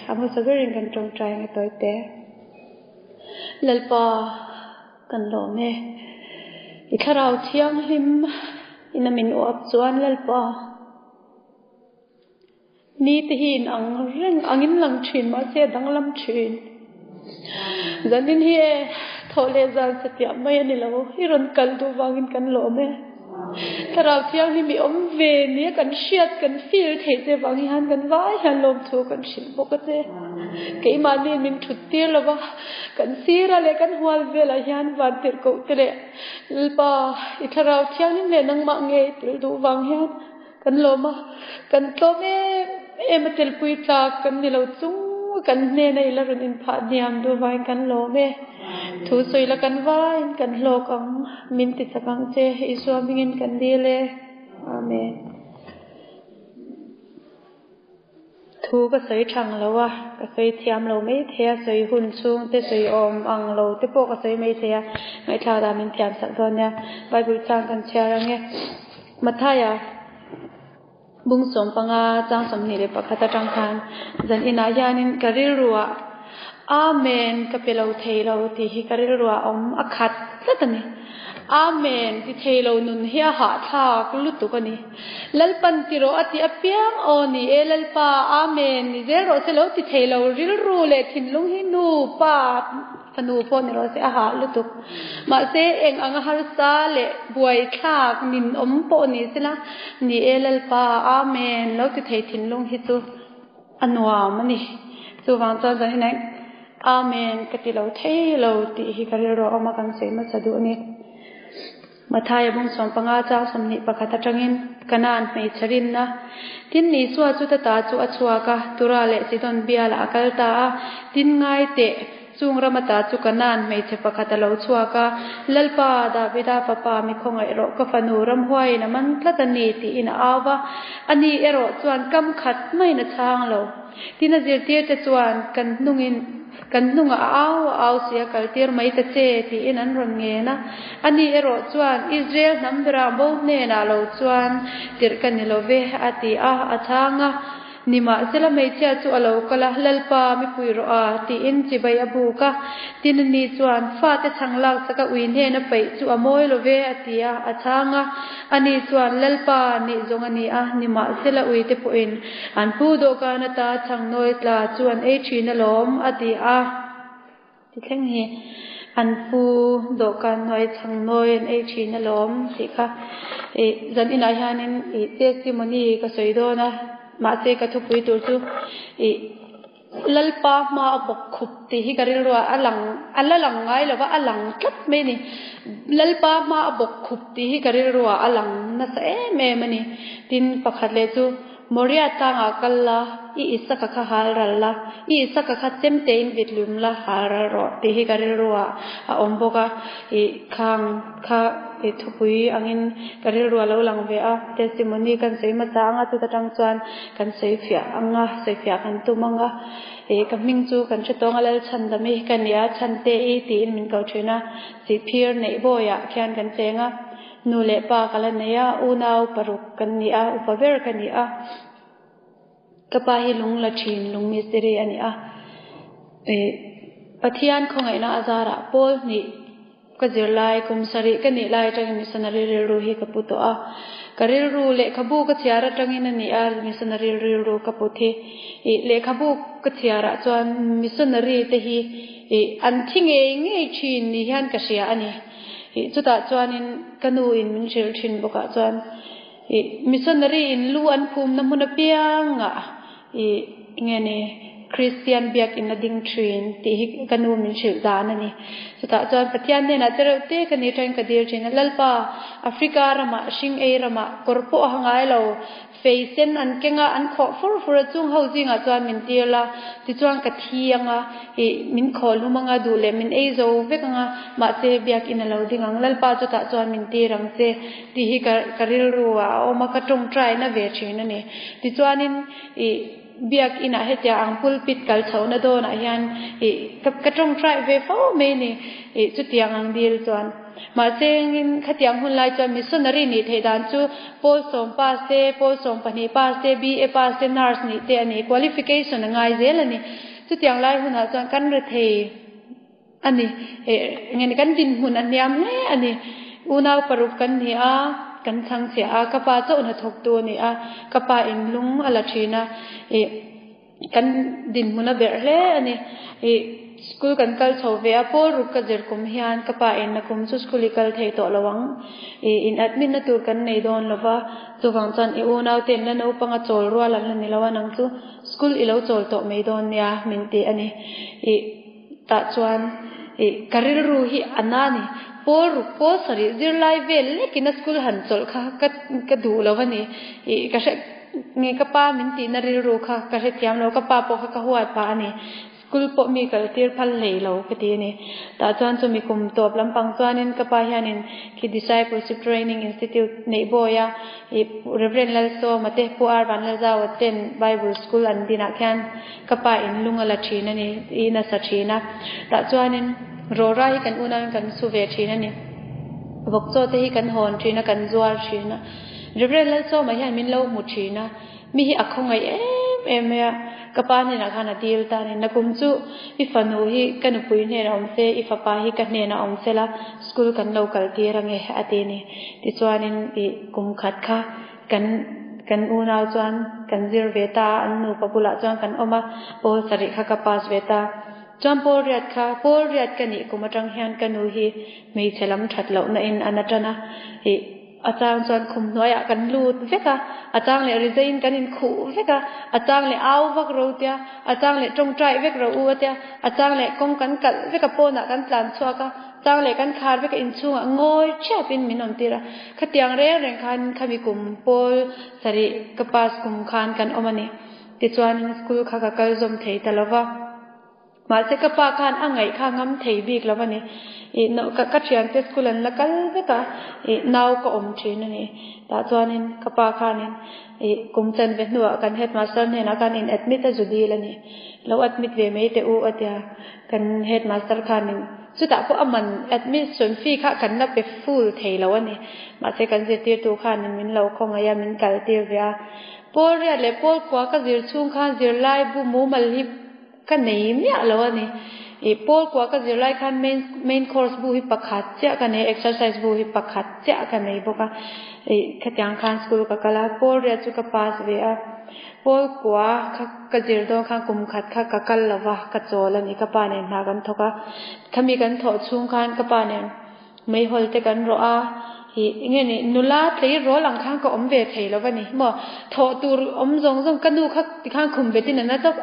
A hmasa berin kan tawngtai ang e tawite. Lalpa kan lawm e. I thlarau thianghlim in a min uap chuan Lalpa ni te hi in ang reng angin lang thin mahse a danglam thin. Zanin hi e thawh leh zan satliah mai a ni lo. I rawn kal duh vangin kan lawm e. Thlarau Thianghlim i awm ve nia kan hriat kan feel theih che vang hian kan vai hian lawmthu kan hrilh bawk a che. Keimahni min thut tir lo va, kan sira leh kan hual velah hian van tirh koh te leh Lalpa i Thlarau Thianghlim leh nangmah ngei tel duh vang hian kan lawm a, kan tlawm em em a telpui tlak kan ni lo chung kan hnena i la rawn inphah hniam duh vangin kan lawm e. Thu sawi la kan vaiin kan hlawk ang, min ti chak ang che, Isua hmingin kan dil e. Amen. Thu ka sawi thang lo a, ka sawi thiam lo mai thei a, sawi hun chhung te sawi awm ang lo te pawh ka sawi mai thei a, ngaihthlak dan min thiam sak dawn nia. Bible chang kan chhiar ang e. Mathaia bung 15 chang 21 atang khan zan inah hianin ka rilruah Amen ka pe lo thei lo tih hi ka rilruah awm a khat tlat a ni. Amen ti thei lo nun hi a hahthlak lutuk a ni. Lalpan ti rawh a ti apiang aw ni e Lalpa Amen ni zel rawh se lo ti thei lo rilru leh thinlung hi nu pa fanu pawh ni rawh se a hah lutuk. Mahse eng anga harsa leh buaithlak nin awm pawh ni sela ni e Lalpa Amen lo ti thei thinlung hi chu a nuam a ni. Chuvang chuan zanin ah Amen ka ti lo thei lo tih hi ka rilru a awm a kan sawi hmasa duh a ni. Mathaia bung 15 chang 21 atangin Kanaan hmeichhe rinna Tin Isua chu ta ta chu a chhuak a, Tura leh Sidon bialah a kal ta a. Tin ngai teh, chung rama ta chu Kanaan hmeichhe pakhat a lo chhuak a, Lalpa, Davida fapa mi khawngaih rawh, ka fanu ramhuaiin a man tlat a ni, tiin a au va. Ani erawh chuan kam khat maiin a chhang lo. Tin a zirtirte chuan kan hnungin Kan hnungah a au a au si a kaltir mai ta che, tiin an rawn ngen a. Ani erawh chuan, Israel hnam berah bo hnenah lo chuan tirh ka ni lo ve, a ti a, a chhang a. Nimahsela hmeichhia chu a lo kal a, Lalpa, mi pui rawh a, tiin chibai a buk a. Tin ani chuan, Fate chhang laksak a ui hnena paih chu a mawi lo ve, a ti a, a chhang a. Ani chuan, Lalpa, nih zawng a ni a, nimahsela uite pawhin An pu dawhkan ata chhang nawi tla chu an ei thin alawm, a ti a. Ti thleng hi an pu dawhkan hnuai chhang nawi an ei thin alawm tih kha ih zan inah hianin ih testimony ka sawi dawn a, mahse ka thupui tur chu ih Lalpa hma a bawk khup tih hi ka rilruah a lang a la lang ngai lo va, a lang tlat mai a ni. Lalpa hma a bawk khup tih hi ka rilruah a lang nasa em em a ni. Tin, pakhat leh chu Moria tlangah kal la, i Isaka kha hal ral la, i Isaka kha chem tein vit lum la, hal ral rawh tih hi ka rilruah a awm bawk a. Ih khang kha ih thupui angin ka rilruah a lo lang ve a. Testimony kan sawi hmasa ang a, chuta tang chuan Kan sawifiah ang a, sawifiah kan tum ang a, ih ka hming chu kan hre tawng a Lalchhandam i ka nia Chhante i tiin min ko thin a, sihphir neih bawiah khian kan cheng a, nu leh pa ka la nei a, unau paruk kan ni a, upa ber ka ni a, ka pa hi lung la thin, lung mistiri a ni a, ih Pathian khawngaihna a zarah pawl hnih. Ka zirlai kum sarih ka nih lai atangin missionary rilru hi ka pu tawh a. Ka rilru lehkhabu ka chhiar atangin a ni a, missionary rilru ka put hi. Ih lehkhabu ka chhiarah chuan missionary te hi ih an thi ngei ngei thin ni hian ka hria a ni. Ih chutah chuanin ka nu in min hrilh thin bawkah chuan ih missionary in lu an phumna hmun apiangah ih nge ni Kristian biakin a ding thin tih hi ka nu min hrilh dan a ni. Chutah chuan Pathian hnenah che reuh te ka ni tangin ka dil thin a, Lalpa, Africa ramah, hring ei ramah, kawr pawh a ha ngai lo, fei sen an keng a, an khawh fur fur a, chung ho zingah chuan min tir la, tichuan ka thi ang a, ih min khawh hlum ang a, duh leh min ei zo vek ang a, mahse biakin a lo ding ang, Lalpa chutah chuan min tir ang che tih hi ka ka rilru ah a awm a, ka tawngtaina ve thin a ni. Tichuanin ih biakinah hetia ang pulpit kal chhohna dawnah hian ih ka ka tawngtai ve fo mai a ni ih chutiang ang dil chuan. Mahse engin khatiang hun lai chuan missionary nih theih dan chu pawl sawm pass te, pawl 12 pass te, BA pass te, nurse nih te a ni. Qualification a ngai zel a ni. Chutiang lai hunah chuan kan rethei a ni. Eng nge kan dinhmun a hniam hle a ni. Unau paruk kan ni a, kan chhangchhiah a, ka pa chauh hnathawktu a ni a, ka pa in lung a la thin a. Kan dinhmun a berh hle a ni. Ih, school kan kal chho ve a, pawl ruk ka zir kum hian ka pa inna kum chu school i kal thei tawh lo ang. Ih, in admit na tur kan nei dawn lo va, chuvang chuan i unau te inla naupang a chawl rual an la ni lo a, nang chu school i lo chawl tawh mai dawn nia min ti a ni. Ih, tah chuan ih, ka rilru hi a na a ni. Pawl ruk, pawl sarih zirlai vel lekin a school han chawlh kha ka ka duh lo a ni. Ih, ka hre. Nge ka pa min tihna rilru kha ka hrethiam lo, ka pa pawh kha ka huat phah a ni. School pawh mi kal tir phal hlei lo ka ti a ni. Tah chuan chumi kum tawp lampang chuanin ka pa hianin khi Discipleship Training Institute neih bawi a, ih Reverend Lalsawma te Pu R Vanlalzaua ten Bible School an dinah khian ka pa in lung a la thin a ni, ih nasa thin a. Tah chuanin rawra hi kan unauin kan su ve thin a ni. Vawkchaw te hi kan hawn thin a, kan zuar thin a. Reverend Lalsawma hian min lo hmu thin a, mi hi a khawngaih em em mai a, ka pa hnenah khan a dil ta a ni. Nakum chu i fanu hi ka nupui hnenah awm se, i fapa hi ka hnenah awm se la, school kan lo kal tir ange a ti a ni. Tichuanin i kum khat kha kan kan unau chuan kan zir ve ta a, an nupa bulah chuan kan awm a, pawl sarih kha ka pass ve ta. Chuan pawl riat kha, pawl riat ka nih kum atang hian ka nu hi hmeichhe lam that lohna in a na tan a, i A chang chuan khum hnuaiah kan lut vek a, a chang leh rizaiin kan inkhuh vek a, a chang leh au vak ro tia, a chang leh tawngtai vek ro u a tia, a chang leh kawng kan kalh vek a, pawnah kan tlan chhuak a, chang leh kan khar vek a, inchhungah ngawi thiapin min awm tir a. Khatiang reng reng khan khami kum pawl sarih ka pass kum khan kan awm a ni. Tichuanin school kha ka kal zawm thei ta lo va. Mahse ka pa khan a ngaih kha ngam thei bik lo a ni. Ih no ka ka thiante school an la kal vek a, ih nau ka awm thin a ni. Tah chuanin ka pa khanin ih kum chan ve hnuah kan headmaster hnenah khan in admit a zu dil a ni. Lo admit ve mai teh u a tia kan headmaster khanin chutah pawh a man admission fee kha kan la pe full thei lo a ni. Mahse kan zirtirtu khanin min lo khawngaih a, min kal tir ve a. Pawl riat leh pawl kua ka zir chhung khan zirlai bu mumal hi Ka nei miah lo a ni. Ih pawl kua ka zir lai khan main main course bu hi pakhat chiah ka nei a, exercise bu hi pakhat chiah ka nei bawk a. Ih khatiang khan school ka kal a, pawl riat chu ka pass ve a. Pawl kua kha ka zir dawn khan kum khat kha ka kal lo va, ka chawl a ni. Ka pa nen hna kan thawk a, khami kan thawh chhung khan ka pa nen Meihawl te kan rawh a, ih enge ni nula tleirawl ang khan ka awm ve thei lo va ni maw, thawh tur awm zawng zawng ka nu kha tikhan khum vetin a na chauh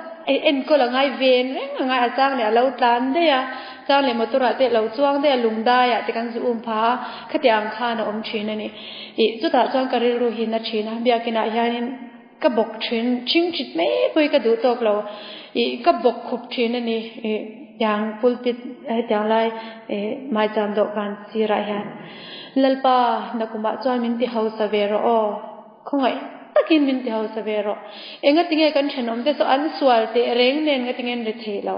enkawl a ngai ven reng a ngai a chang leh a lo tlan daih a, chang leh motor ah te a lo chuang daih a lungdai ah te kan zu um pha a, khatiang ang khan a awm thin a ni. Ih chutah chuan ka rilru hi na thin a, biakin ah hianin ka bawk thin, thing thit mai pawh hi ka duh tawk lo, ih ka bawk khup thin a ni, ih tiang pulpit hetiang lai ih maicham dawhkan sirah hian Lalpa nakumah chuan min ti hausa ve rawh aw, khawngaih takin min ti hausa ve rawh, engatinge kan thenawm te saw an sual teh reng nen ngatinge an ri thei lo.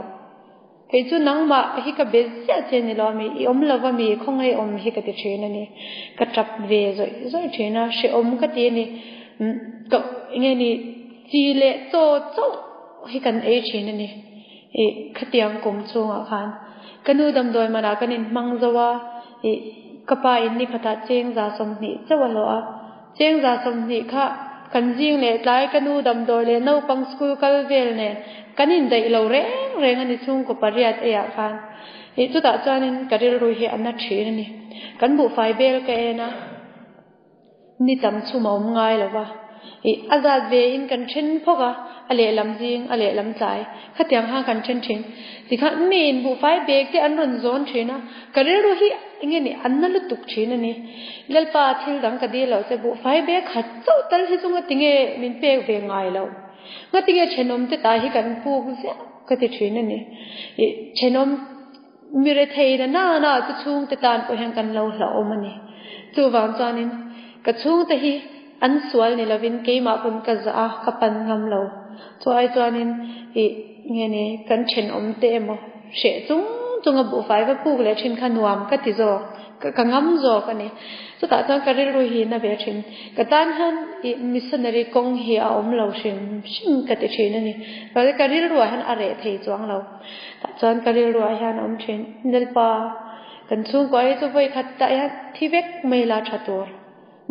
Kei chu nangmah hi ka be ziah che ni lo ami, i awm lova mi khawngaih awm hi ka ti thin a ni. Ka tap ve zawih zawih thin a, hrehawm ka ti a ni. Ka enge ni chi leh chaw chauh hi kan ei thin a ni. Ih khatiang kum chhungah khan ka nu damdawi manah kan inhmang zo a, ih ka pa in ni khatah cheng za 20 chauh a hlawh a. Cheng za 20 kha kan zing leh tlai ka nu damdawi leh naupang school kal vel nen kan indaih lo reng reng a ni chhungkaw pariat eiah khan. Ih chutah chuanin ka rilru hi a na thin a ni. Kan buhfai bel ka en a, ni tam chhum a awm ngai lo va. Ih a zat ve in kan then phawk a, a lehlam zing a lehlam tlai khatiang khan kan then thin. Tikhan miin buhfai bag te an rawn zawn thin a, ka rilru hi Enge ni an na lutuk thin a ni. Lalpa thil dang ka dil loh che buhfai be khat chauh tal hi chu ngatinge min pek ve ngai loh. Ngatinge thenawm te ta hi kan puk ziah ka ti thin a ni. Ih thenawm mi rethei na na na chu chhungte tan pawh hian kan lo hlauhawm a ni. Chuvang chuanin ka chhungte hi an sual ni lovin keimah pawn ka zah a, ka pan ngam lo. Chu ai chuanin ih nge ni kan thenawm te emaw hreh chung chung a buhfai va puk leh thin kha nuam ka ti zawk. Ka ngam zawk a ni. Chutah chuan ka rilru hi na ve thin. Ka tan hian i missionary kawng hi a awm lo hrim hrim ka ti thin a ni. Mahse ka rilruah hian a reh thei chuang lo. Tah chuan ka rilruah hian a awm thin. Lalpa, kan chhungkua hi chu vawi khat tah hian thi vek mai la tha tur.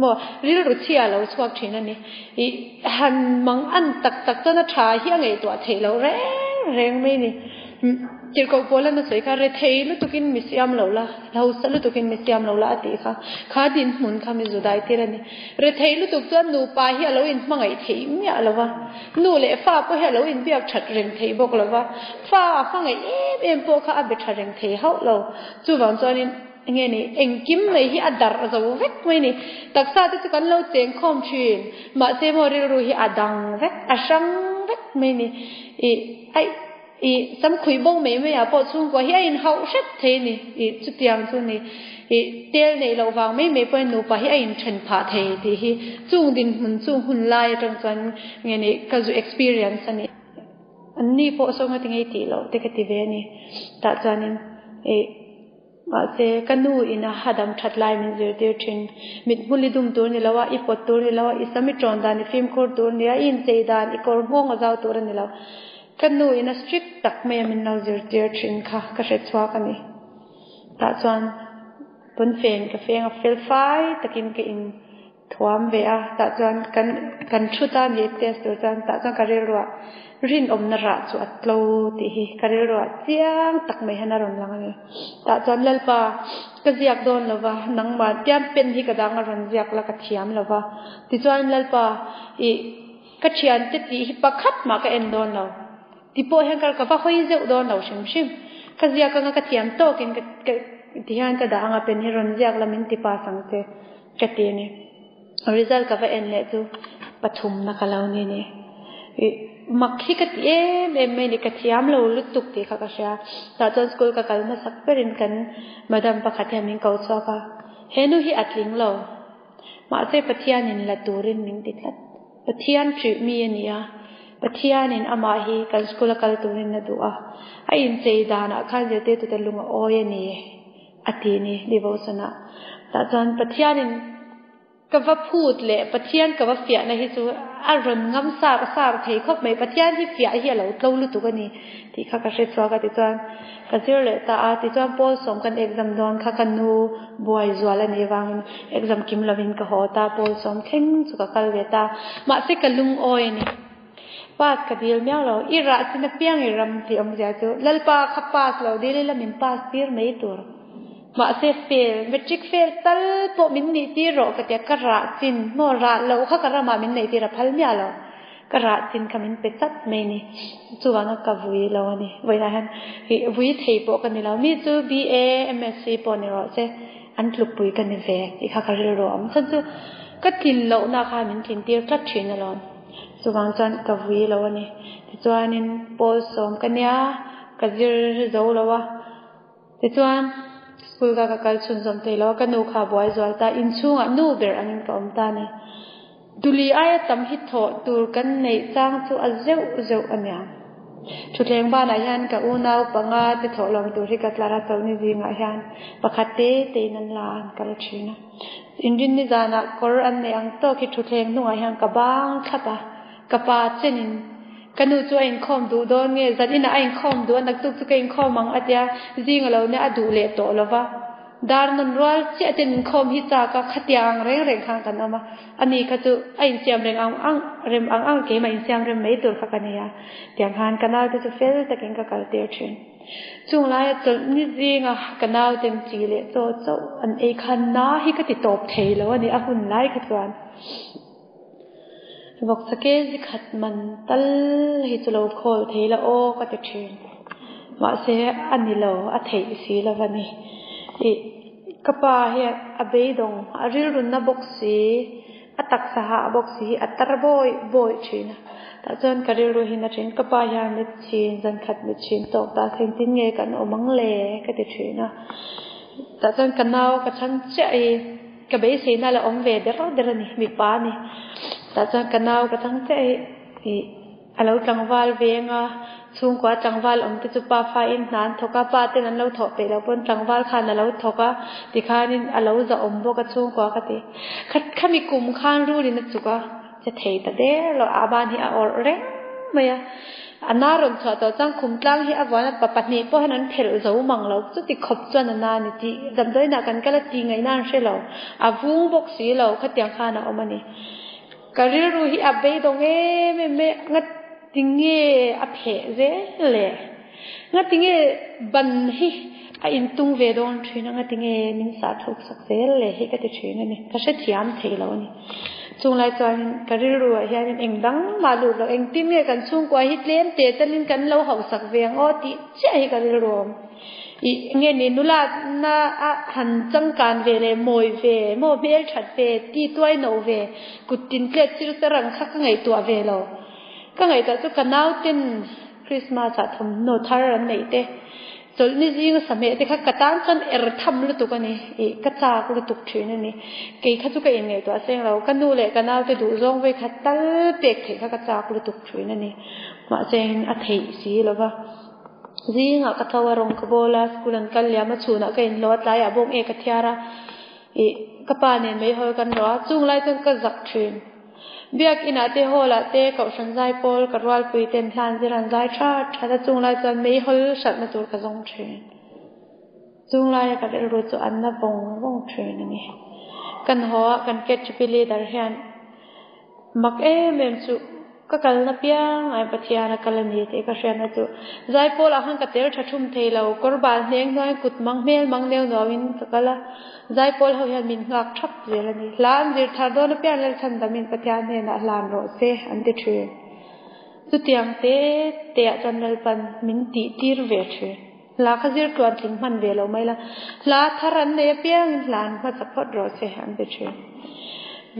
Maw, rilru chhia a lo chhuak thin a ni. I han mang an tak tak chuan a tha hi a ngaihtuah theih loh reng reng mai ni. Tirhkoh pawl an a sawi kha, Rethei lutukin mi siam lo la, hausa lutukin mi siam lo la a tih kha. Kha dinhmun kha mi zudai tir a ni. Rethei lutuk chuan nupa hi a lo inhmangaih theih miah lo va, nu leh fa pawh hi a lo inbiak that reng thei bawk lo va, fa a hmangaih em em pawh kha a be tha reng thei hauh lo. Chuvang chuanin. Enge ni, engkim mai hi a darh zo vek mai ni. Taksa te chu kan lo cheng khawm thin, mahse maw rilru hi a dang vek, a hrang vek mai ni. I aih i samkhuih bo mai mai ah pawh chhungkua hi a inhauh hret thei ni. I chutiang chu ni. I tel neih loh vang mai mai pawhin nupa hi a inthen phah thei tih hi chung dinhmun chung hun lai atang chuan nge ni ka zu experience a ni. Anni pawh saw nga ti ngei tih loh te ka ti ve a ni. Tah chuanin i. Mahse, ka nu in a hadam that lai min zirtir thin. Mithmul i dum tur ni lo a, i pawt tur ni lo a, i sam i tawn dan i fimkhur tur ni a, i inchei dan i kawr nghawng a zau tur a ni lo. Ka nu in a strict tak mai a min lo zirtir thin kha ka hre chhuak a ni. Tah chuan pawnfen ka feng a, fel fai takin ka in Thuam ve a, tah chuan kan kan thu ta ni test tur chuan tah chuan ka rilruah rinawmna rah chu a tlo tih hi ka rilruah chiang tak mai hian a rawn lang a ni. Tah chuan Lalpa ka ziak dawn lo va, nangmah tiang pen hi ka dang a rawn ziak la ka thiam lo va. Tichuan Lalpa i ka thiante tih hi pakhat mah ka en dawn lo. Ti pawh hian ka ka va hawi zeuh dawn lo hrim hrim. Ka ziak anga ka thiam tawkin ka ka ti hian ka dah anga pen hi rawn ziak la min ti pass ang che. Ka ti a ni. Result ka va en leh chu pathumna ka lo ni ni. I mak hi ka ti em em mai ni, ka thiam lo lutuk tih kha ka hria. Tah chuan school ka kal hmasak berin kan madam pakhat hian min ko chhuak a, he nu hi a tling lo. Mahse Pathianin la turin min ti tlat. Pathian ṭih mi a ni a, Pathianin amah hi kan school a kal turin a duh a, a inchei danah khan zirtirtute lung a awi a ni. A ti ni devotion ah. Tah chuan Pathianin ka va phut leh Pathian ka va fiahna hi chu a rawn ngam sar sar thei khawp mai. Pathian hi fiah hi a lo tlo lutuk a ni tih kha ka hre chhuak a tichuan ka zir leh ta a. Tichuan Paul sawm kan exam dawn kha ka nu buai zual a nih vangin exam kim lovin ka haw ta. Paul sawm thleng chu ka kal ve ta. Mahse ka lungawi a ni. Pass ka dil miau lo. I rah chin apiang i ram tih awmzia chu Lalpa kha pass lo dil ila min pass tir mai tur. Mahse fail, matric fail tal pawh min nih tir rawh ka tia ka rah chin maw rah loh kha ka ramah min neih tir a phal miah lo. Ka rah chin kha min pe chat mai ni. Chuvanga ka vui lo a ni. Vawiinah hian ih vui thei pawh ka ni lo. Mi chu BA, MSc pawh ni rawh se an tlukpui ka ni ve tih kha ka rilru a awm. Chhan chu ka tlin lohna kha min tlin tir tlat thin alawm. Chuvang chuan ka vui lo a ni. Tichuanin pawl sawm ka nia, ka zir zo lo a. Tichuan school ka ka kal chhunzawm thei lo a, ka nu kha a buai zual ta, inchhungah nu ber angin ka awm ta a ni. Duli aia tam hi thawh tur kan neih chang chu a zeuh zeuh a nia. Thutthleng banah hian ka unau panga te thawhlawm tur hi ka tlar a, chawlhni zingah hian pakhat te tein an la a, an kal thin a. Inrinni zanah kawr an neih ang tawk hi thutthleng hnungah hian ka bang thlap a, ka pa chenin ka nu chu a inkhawm duh dawn nge, zan inah a inkhawm duh a, naktuk chu ka inkhawm ang a tia, zing a lo nia a duh leh tawh lo va. Dar nawn rual chiah ten inkhawm hi chak a, khatiang reng reng khan kan awm a, ani kha chu a insiam reng ang ang rem ang ang keimah insiam rem mai tur kha ka nei a, tiang khan ka naute chu fel takin ka kal tir thin. Chung laia chawlh ni zinga ka nauten chi leh chaw chauh an ei khan na hi ka ti tawp thei lo a ni, a hun lai kha chuan vawksa kg khat man tal hi chu lo khawl thei la aw ka ti thin. Mahse a ni lo, a theih si lo va ni. Ih ka pa hian a beidawng, a rilrunna bawk si. A taksa hah bawk si hi a tar bawi bawi thin a. Tah chuan ka rilru hin a thin, ka pa hian mit chhin, zan khat mit chhin tawk ta se engtin nge kan awm ang le ka ti thin a. Tah chuan ka nau ka chhang chiah i ka beiseina la awm ve der der a ni, mipa a ni. Tah chuan ka nau ka chhang chiah i ih. A lo tlangval veng a, chhungkua tlangval awm te chu pa fa in hna an thawk a, pa ten an lo thawh peih loh pawn tlangval khan a lo thawk a, tikhanin a lo zahawm bawk a chhungkua ka ti. Khami kum khan rulin a chuk a, che thei ta der lo, a ban hi a awrh reng mai a. A na rawn chhuah tawh chuan khum tlang hi a vuan a, pa pahnih pawh hian an phelh zo mang lo, chuti khawp chuan a na a ni tih damdawiinah kan kal a tih ngaihna an hre lo, a vung bawk si lo, khatiang khan a awm a ni. Ka rilru hi a beidawng em em mai a, ngatinge a pheh zel le? Ngatinge ban hi a intung ve dawn thin a, ngatinge min sah thuk sak zel le hi ka ti thin a ni, ka hrethiam thei lo a ni. Chunglai chuanin ka rilru ah hianin eng dang mah lut lo, engtin nge kan chhungkua hi tlem teh talin kan lo hausak ve ang aw tih chiah hi ka rilru a awm. I nge ni nula na a han changkan ve leh mawi ve maw hmel that ve ti tuai no ve kut tin tlet chir se rang kha ka ngaihtuah ve lo. Ka ngaihtuah chu ka nauten Christmas ah thawmhnaw thar an neih te chawlhni zinga sahmeh te kha ka tan chuan er tham lutuk a ni i ka chak lutuk thin a ni. Kei kha chu ka inngaihtuah seng lo ka nu leh ka naute duhzawng vei kha tal pek theih kha ka chak lutuk thin a ni. Mahse a theih si lo va. Zingah ka tho a, rawng ka bawl a, school an kal liam a, chhunah ka inhlawh a, tlaiah bawk nge ka thiar a, ih ka pa nen mei hawi kan rawh a, chung lai chuan ka zak thin. Biak inah te hall ah te kohhran zai pawl ka rualpui ten hlan zir an zai that that a, chung lai chuan mei hawl hralhna tur ka zawng thin. Chung laia ka rilru chu an na vawng vawng thin a ni. Kan haw a, kan KTP leader hian Mak em em chu ka kalna piang ai Pathian a kal a ni tih ka hriatna chu Zaipawl ah khan ka tel tha thum thei lo, kawr bal hneng hnuaiin kut mang hmel mang neu nuauin ka kal a, Zaipawl ho hian min nghak thap zel a ni. Hla an zir thar dawn apiang Lalchhandamin Pathian hnenah hlan rawh se an ti thin. Chutiang te te ah chuan Lalpan min tih tir ve thin. Hla kha zir tluan tling hman ve lo mai la, hla thar an nei apiangin hla an hmasa phawt rawh se an ti thin.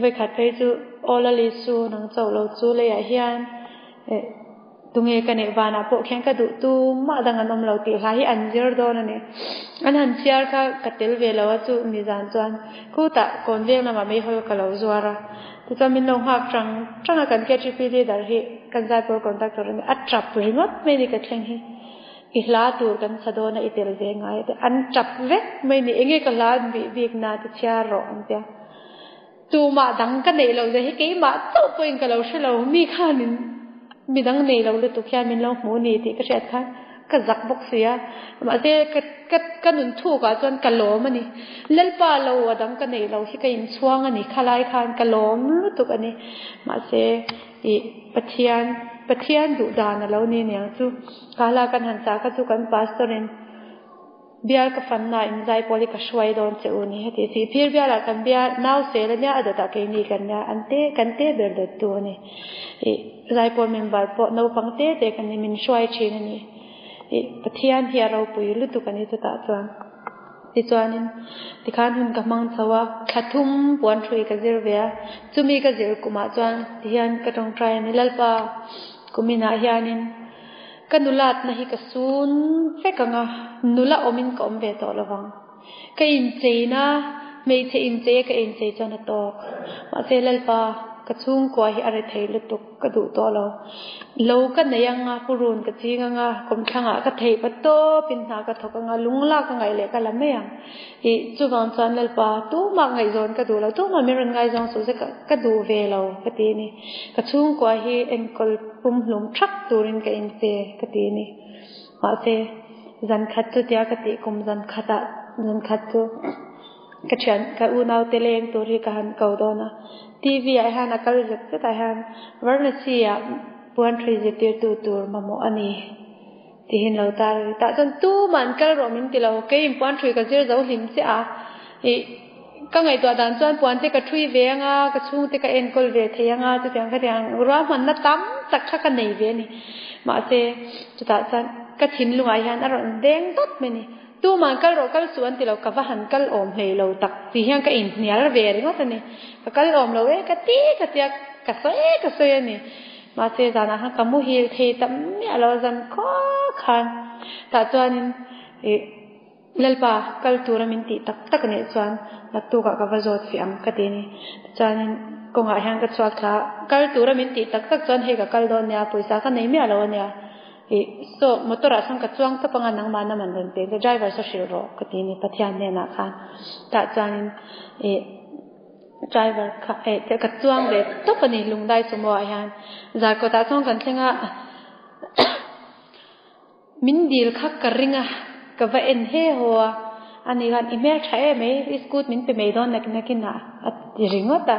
Vawikhat phei chu Aw Lali Su nang chauh lo chu leiah hian eh tunge ka neih vanah pawh khian ka duh tumah dang an awm lo tih hla hi an zir dawn a ni. An han chhiar kha ka tel ve lo a chu nizan chuan khutah kawn veng lamah meihawl ka lo zuar a, tichuan min lo nghak tang tang a kan KTP leader hi kan zaipawl conductor a ni a tap ringawt mai ni ka thleng hi. I hla tur kan sa dawn a i tel ve ngai a ti. An tap vek mai ni. Enge ka hla an bih bik na ti chhiar rawh an tia. Tumah dang ka neih loh zia hi keimah chauh pawhin ka lo hre lo. Mi khanin midang nei lo lutuk hian min lo hmu ni tih ka hriat khan ka zak bawk si a. Mahse ka ka ka nun thukah chuan ka lawm a ni. Lalpa lo a dang ka neih lo hi ka inchhuang a ni. Khalai khan ka lawm lutuk a ni. Mahse I Pathian, Pathian duh dan a lo ni niang chu. Ka hla kan han chah kha chu kan pastor in bial ka fan na in zai pawl hi ka hruai dawn che u ni heti si. Phir bial ah kan bial nau sel a nia a dawt ah keini kan nia an te kan te ber dawt tu a ni. I zai pawl member pawh naupang te te kan ni min hruai thin a ni. I Pathian hi a ropui lutuk a ni chutah chuan. Tichuanin, tikhan hun ka hmang chho a, thla thum puan hrui ka zir ve a, chumi ka zir kumah chuan tihian ka tawngtai a ni, Lalpa, kuminah hianin ka nulatna hi ka sun vek ang a, nula awmin ka awm ve tawh lo vang. Ka incheina, hmeichhe inchei a ka inchei chuan a tawk. Mahse, Lalpa, ka chhungkua hi a rethei lutuk. Ka duh tawh lo. Lo ka nei anga, purun ka ching anga, kawmthlangah ka theih pa tawpin hna ka thawk anga, lungla ka ngaih leh ka la mai ang. Ih, chuvang chuan Lalpa, tumah ngaihzawn ka duh lo, tumah min rawn ngaizawng suh se ka ka duh ve lo, ka ti a ni. Ka chhungkua hi enkawl pumhlum thak turin ka inpe, ka ti a ni. Mahse, zan khat chu tia ka tih kum zan khatah zan khat chu. Ka thian, ka unaute leng tur hi ka han ko dawn a, TV ah hian a kal zet zet ah hian Varanasi ah puan hrui zirtirtu tur mamawh a ni tihin lo tar a ni. Tah chuan tumah an kal rawh min ti lo, keiin puan hrui ka zir zo hlim chiah a, ih ka ngaihtuah dan chuan puan te ka hrui ve anga, ka chhungte ka enkawl ve thei anga chutiang khatiang ruahmanna tam tak kha ka nei ve a ni. Mahse chutah chuan ka thinlungah hian a rawn deng dawt mai a ni. Tuman kal rawh kal suh an ti lo, ka va han kal awm hlei lo tak tih hian ka inhnial ve ringawt a ni. Ka kal awm lo e ka ti ka tia ka sawi e ka sawi a ni. Mahse zanah khan ka muhil thei ta miah lo zan khaw khan tah chuanin ih. Lalpa, kal tura min tih tak tak anih chuan naktukah ka va zawt fih ang ka ti a ni. Tichuanin kawngah hian ka chhuak thla a, kal tura min tih tak tak chuan hei ka kal dawn nia, pawisa ka nei miah lo a nia. Ih, saw motor ah sawn ka chuang tawp anga nangmah naman rawn pek che, driver saw hrilh rawh ka ti a ni Pathian hnenah khan. Tah chuanin ih driver kha eh ka chuang ve tawp a ni Lungdai sumo ah hian. Zarkawtah chuan kan thleng a. Min dil kha ka ring a, ka va en he haw a, ani khan i hmel tha em mai, i scoot min pe mai dawn nak nakin ah a ti ringawt a.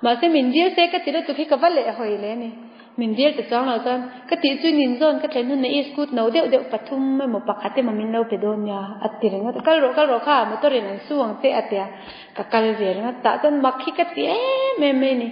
Mahse min dil se ka ti lutuk hi ka va leh hawi le ni. Min dil ta chuang lo chuan ka tih chu nin zawn ka thlen hun na i scoot no deuh deuh pathum emaw pakhat emaw min lo pe dawn nia a ti ringawt a. Kal rawh kal rawh kha motor in an su ang che a ti a, ka kal ve ringawt tah chuan mak hi ka ti em em mai ni.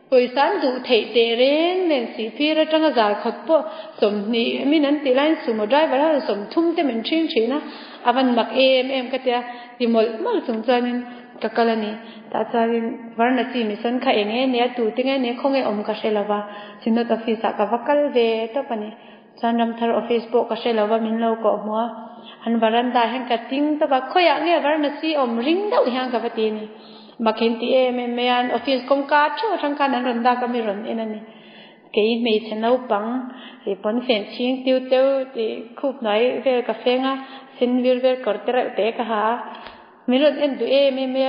Pawisa an duh theih teh reng nen sihphir atanga zal khawt pawh 20 min an tih laiin sumo driver ho 30 te min ṭhing ṭhin a, a van mak em em ka tia ti mawlh mawlh chung chuanin ka kal a ni. Tah chuanin Varanasi mission kha eng nge nia tute nge nia khawnge awm ka hre lova Synod office ah ka va kal ve tawp a ni. Chuan Ramthar office pawh ka hre lova min lo kawh hmu a, an varanda ah hian ka ting tawp a, khawiah nge Varanasi awm ring deuh hian ka va ti a ni. Makhin ti em em mai a, an office kawngka theuh atang khan an rawn dak a mi rawn en a ni. Kei hmeichhe naupang ih pawn fen chhing tiu teu tih khup hnuai vel ka feng a, sen vir vel kawr te reuh te ka ha a, Min rawn en duh em em e,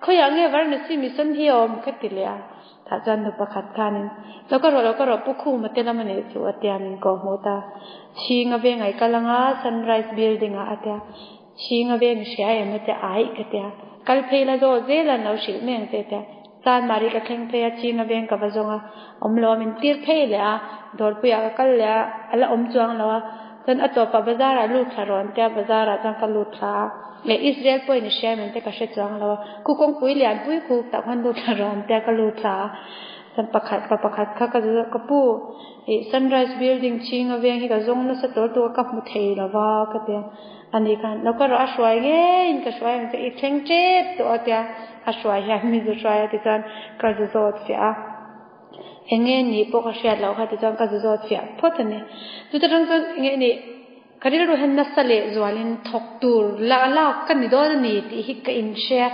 khawiah nge Varanasi mission hi a awm ka ti leh a, tah chuan nu pakhat khanin lo ka rawh lo ka rawh Pu Khuma te lam a nih chu a tia min kawh hmuh ta, Chhinga veng ai kal anga Sunrise building ah a tia, Chhinga veng i hria em a tia aih ka tia, kal phei la zawh zel an lo hrilh mai ang che a tia, Chanmari ka thleng phei a Chhinga veng ka va zawng a, awm lo a min tir phei leh a, dawrpuiah ka kal leh a, a la awm chuang lo a, chuan a tawpah bazar ah lut thla rawn an tia, bazar ah chuan ka lut thla a. Leh Israel pawhin i hria em te ka hre chuang lo a, khu kawngpui lianpui khu tah khan lut thla rawn tia ka lut thla a, chuan pakhat pa pakhat kha ka zu ka pu ih sunrise building chhinga veng hi ka zawng nasa tur tur a ka hmu thei lo va ka ti a, ani khan lo ka rawh a hruai ngeiin ka hruai ang che i thleng tep tawh a tia a hruai hian mi zu hruai a tichuan ka zu zawt fiah a. Eng nge nih pawh ka hriat loh kha tichuan ka zu zawt fiah phawt a ni. Chuta tang chuan eng nge nih ka rilru hian nasa leh zualin thawk tur la lak ka ni dawn a ni tih hi ka inhria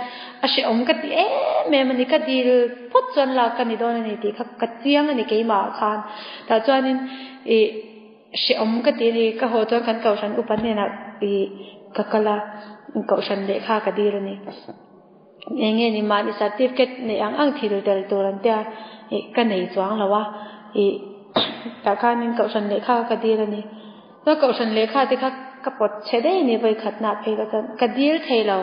a hrehawm ka ti em em a ni. Ka dil phawt chuan lak ka ni dawn a ni tih kha ka chiang a ni keimah ah khan. Tah chuanin ih hrehawm ka ti a ni. Ka haw chuan kan kohhran upa hnenah ih ka kal a, kohhran lehkha ka dil a ni. Eng nge ni mahni certificate neih ang ang thil tel tur an tia ih ka nei chuang lo a ih tah khanin kohhran lehkha ka dil a ni chuan kohhran lehkha te kha ka pawt chhe daih a ni vawikhatna ah phei kha chuan ka dil thei lo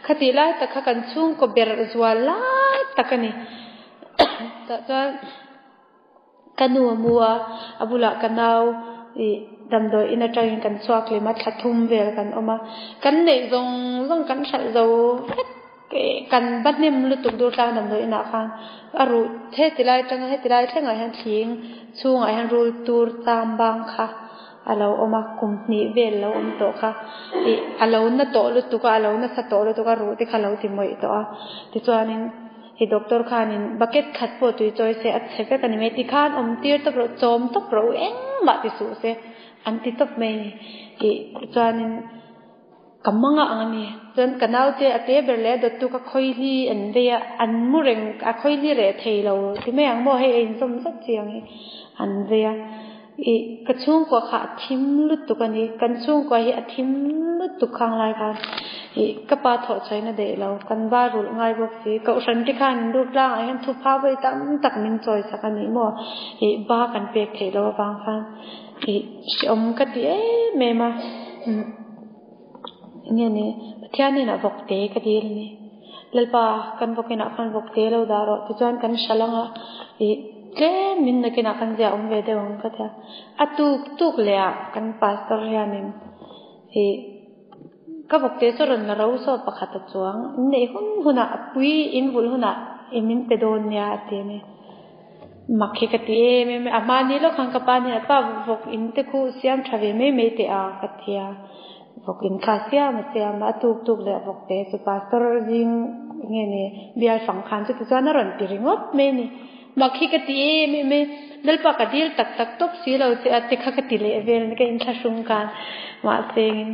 khatih lai tak kha kan chhungkaw ber zual lai tak a ni tah chuan. Ka nu a mu a, a bulah ka nau ih damdawi in atangin kan chhuak hlim a, thla thum vel kan awm a, kan neih zawng zawng kan hralh zo vek kan va hnem lutuk dur tlang damdawi inah khan a ruh heti lai atanga heti lai thlengah hian thling chhungah hian rul tur cham bang kha a lo awm a, kum hnih vel lo awm tawh kha ih a lo na tawh lutuk a, a lo nasa tawh lutuk a, ruh te kha a lo ti mawih tawh a, tichuanin. Hi doctor khanin bucket khat pawh tui chawi se a chhe vek a ni mai tikhan awm tir tawp rawh chawm tawp rawh u engmah ti suh se an ti tawp mai a ni ih chuanin ka manga ang a ni chuan ka naute a te ber leh a dawttu ka khawihli an vei a an mu reng a khawihli reh thei lo ti mai ang maw hei a inzawm zat chi ang hi an vei a ih ka chhungkua kha a thim lutuk a ni kan chhungkua hi a thim lutuk khang lai khan ih ka pa thawh chhuahin a daih lo kan va rulh ngai bawk si kohhran te khan lut tlangah hian thupha vawi tam tak min chawi sak a ni maw ih ba kan pek theih loh avang khan ih hrehawm ka ti em em a eng nge ni Pathian hnenah vawk te ka dil a ni Lalpa kan vawk inah khan vawk te lo dah rawh tichuan kan hral ang a ih tlem min nakinah khan zia awm ve deuh ang ka tia a tuk tuk leh ah kan pastor hianin ih ka vawk te chu rawn la ro saw pakhat a chuang in neih hun hunah a pui in vulh hunah i min pe dawn nia a ti a ni. Mak hi ka ti em em a, a hmani lawk khan ka pa hnenah pa vawk in te khu siam tha ve mai mai teh a ka ti a, vawk in kha siam a siam a, a tuk tuk leh vawk te chu pastor zing nge ni bial fang khan chuti chuan a rawn ti ringawt mai a ni. Mak hi ka ti em em e, Lalpa ka dil tak tak tawp si lo che a te kha ka ti leh vel ka inthlahrung khan. Mahse in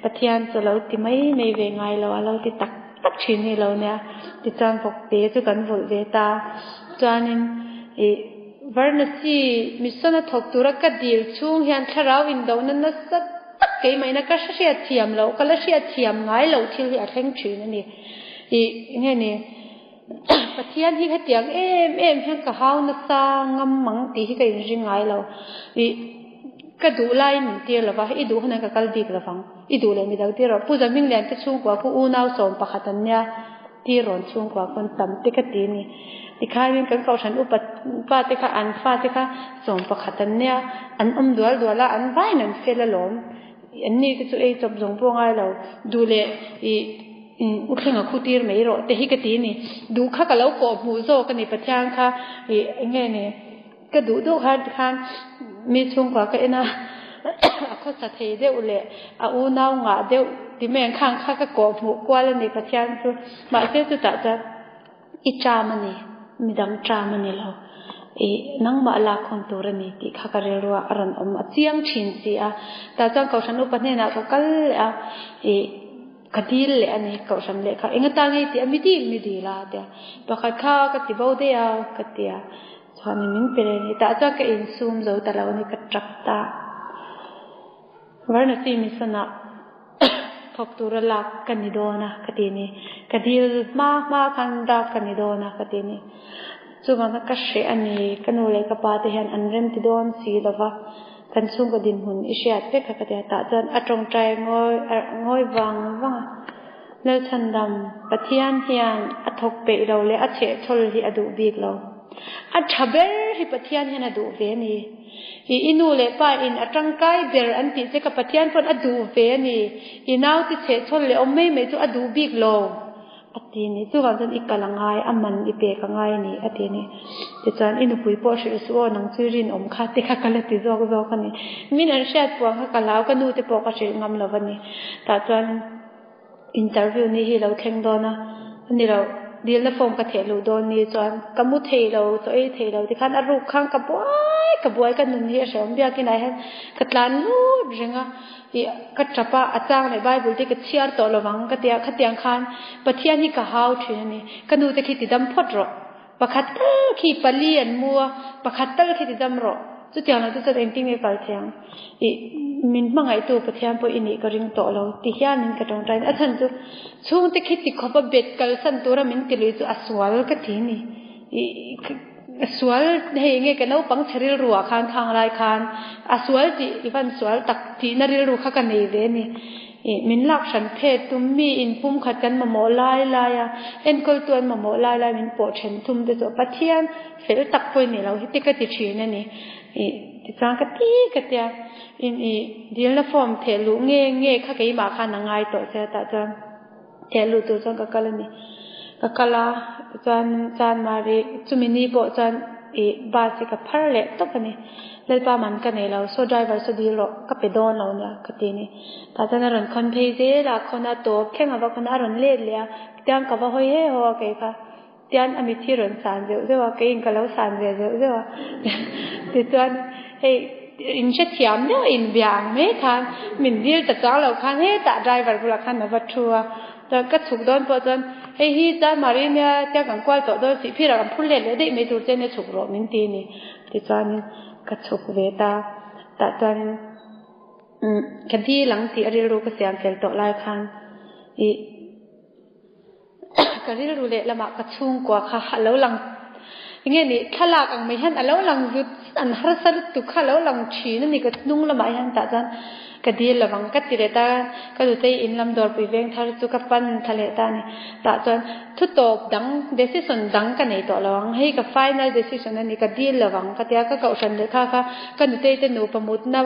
Pathian chu lo ti mai mai ve ngai lo a lo ti tak tak thin hi lo nia. Tichuan vawkte chu kan vulh ve ta. Chuanin ih Varanasi mission a thawk tura ka dil chhung hian thlarau indohna nasa tak keimahina ka hriat thiam loh, ka la hriat thiam ngai loh thil hi a thleng thin a ni. Ih nge ni Pathian hi hetiang em em hian ka hau nasa ngam ang tih hi ka inring ngai lo. Ih ka duh laiin min tir lo va, i duh hunah ka kal bik lo vang, i duh leh midang tir rawh. Pu Zahminglian te chhungkua khu unau 11 an nia, tir rawn chhungkua khawn tam te ka ti a ni. Tikhain kan kohhran upa pa te kha an fa te kha 11 an nia, an awm dual dual a, an vaiin an fel alawm. An ni te chu ei chawp zawng pawh ngai lo, duh leh ih u thlenga khu tir mai rawh te hi ka ti a ni. Duh kha ka lo kawh hmuh zawk a ni Pathian kha ih eng nge ni ka duh duh khan tikhan mi chhungkua ka en a, a khawsa thei deuh leh a unau ngah deuh ti mai ang khang kha ka kawh hmuh kual a ni Pathian chu. Mahse chutah chuan. I ṭam a ni, midang ṭam a ni lo. I nangmah lak hun tur a ni tih kha ka rilru ah a rawn awm a chiang ṭhin si a. Tah chuan Kohhran upa hnenah ka kal leh a, i ka dil leh a ni Kohhran lehkha eng atan nge tih a mi dil mi dil a tia. Pakhat kha ka ti bo daih a ka ti a, chuanin min pe leh a ni. Tah chuan ka insum zo ta lo a ni, ka ṭap ta. Varanasi mission ah thawk tura lak ka ni dawn a ka ti ni. Ka dil hma hma khan dak ka ni dawn a ka ti ni. Chuvang kha ka hreh a ni, ka nu leh ka pa te hian an rem ti dawn si lo va, kan chhungkaw dinhmun i hriat vek kha ka ti a, tah chuan a tawngtai ngawi ngawi vang vang a. Lalchhandam, Pathian hian a thawk peih lo leh a chhehchhawl hi a duh bik lo. A tha ber hi Pathian hian a duh ve a ni. I i nu leh pa in a tangkai ber an tih che ka Pathian pawn a duh ve a ni. I naute chhehchhawl leh awm mai mai chu a duh bik lo a ti a ni. Chuvang chuan i kal a ngai, a man i pek a ngai a ni a ti a ni. Tichuan i nupui pawh hrilh suh aw nang chu i rinawm kha ti kha ka la ti zawk zawk a ni. Min an hriat puang kha ka hlau, ka nu te pawh ka hrilh ngam lo a ni. Tah chuan. Interview ni hi lo thleng dawn a, ani lo, dilna form ka theh luh dawn ni chuan ka mu thei lo, chaw ei thei lo tikhan a ruk khan ka buai ka buai ka nun hi a hrehawm biakin ah hian ka tlan lut reng a, ih ka tap a, a chang leh Bible te ka chhiar tawh lovang ka tia khatiang khan Pathian hi ka hau thin a ni, ka nu te khi ti dam phawt rawh. Pakhat tal khi pali an mu a, pakhat tal khi ti dam rawh. Chutiang lo chu chuan engtin nge kal thei ang? Ih, min hmangaihtu Pathian pawh i nih ka ring tawh lo ti hianin ka tawngtai a. A chhan chu chhungte khi ti khawpa bet kalsan tura min ti lui chu a sual ka ti a ni. Ih, a sual hei enge ka naupang chhe rilru ah khan khang lai khan a sual tih i van sual tak tihna rilru kha ka nei ve a ni. Ih, min lak hran phet tum mi in pumkhat kan mamawh lai lai a, enkawltu an mamawh lai lai min pawh then thum te chu Pathian fel tak pawh i ni lo hi te ka ti thin a ni. Ih, tichuan ka ti ka tia, in ih dilna form theh luh nge nge kha keimah khan a ngai tawh che a tah chuan theh luh tur chuan ka kal a ni. Ka kal a, tichuan Chanmari chumi ni pawh chuan ih bus hi ka phar leh tawp a ni. Lalpa man ka nei lo, saw driver saw dil rawh, ka pe dawn lo nia ka ti a ni. Tah chuan a rawn khawn phei zel a, khawn a tawp thleng a va khawn a, a rawn let leh a, tiang ka va hawi he haw a kei kha, tian a mit hi rawn san zeuh zeuh a, keiin ka lo san ve zeuh zeuh a, tichuan hei in hrethiam deuh a inbia ang mai khan min dil ta chuang lo khan hetah driver bulah khan a va thu a, chuan ka chhuk dawn pawh chuan hei hi chuan Mari nia tiang kan kual tawh dawn sih phirah kan phur let leh daih mai tur che nia chhuk rawh min ti a ni, tichuanin ka chhuk ve ta, tah chuanin. Umm, ka dil ang tih a rilru ka siam fel tawh lai khan ih ka rilru leh lamah ka chhungkua kha a lo lang enge ni thlalak ang mai hian a lo lang zut an harsa lutuk kha a lo lang thin a ni ka hnung lamah hian tah chuan ka dil lovang ka ti leh ta ka nutei in lam dawrpui veng thar chu ka pan thla leh ta a ni tah chuan Thu tawp dang, decision dang ka nei tawh lo ang. Hei ka final decision a ni, ka deal lo ang ka ti a, ka kohhran lehkha kha ka nutei te nupa mutna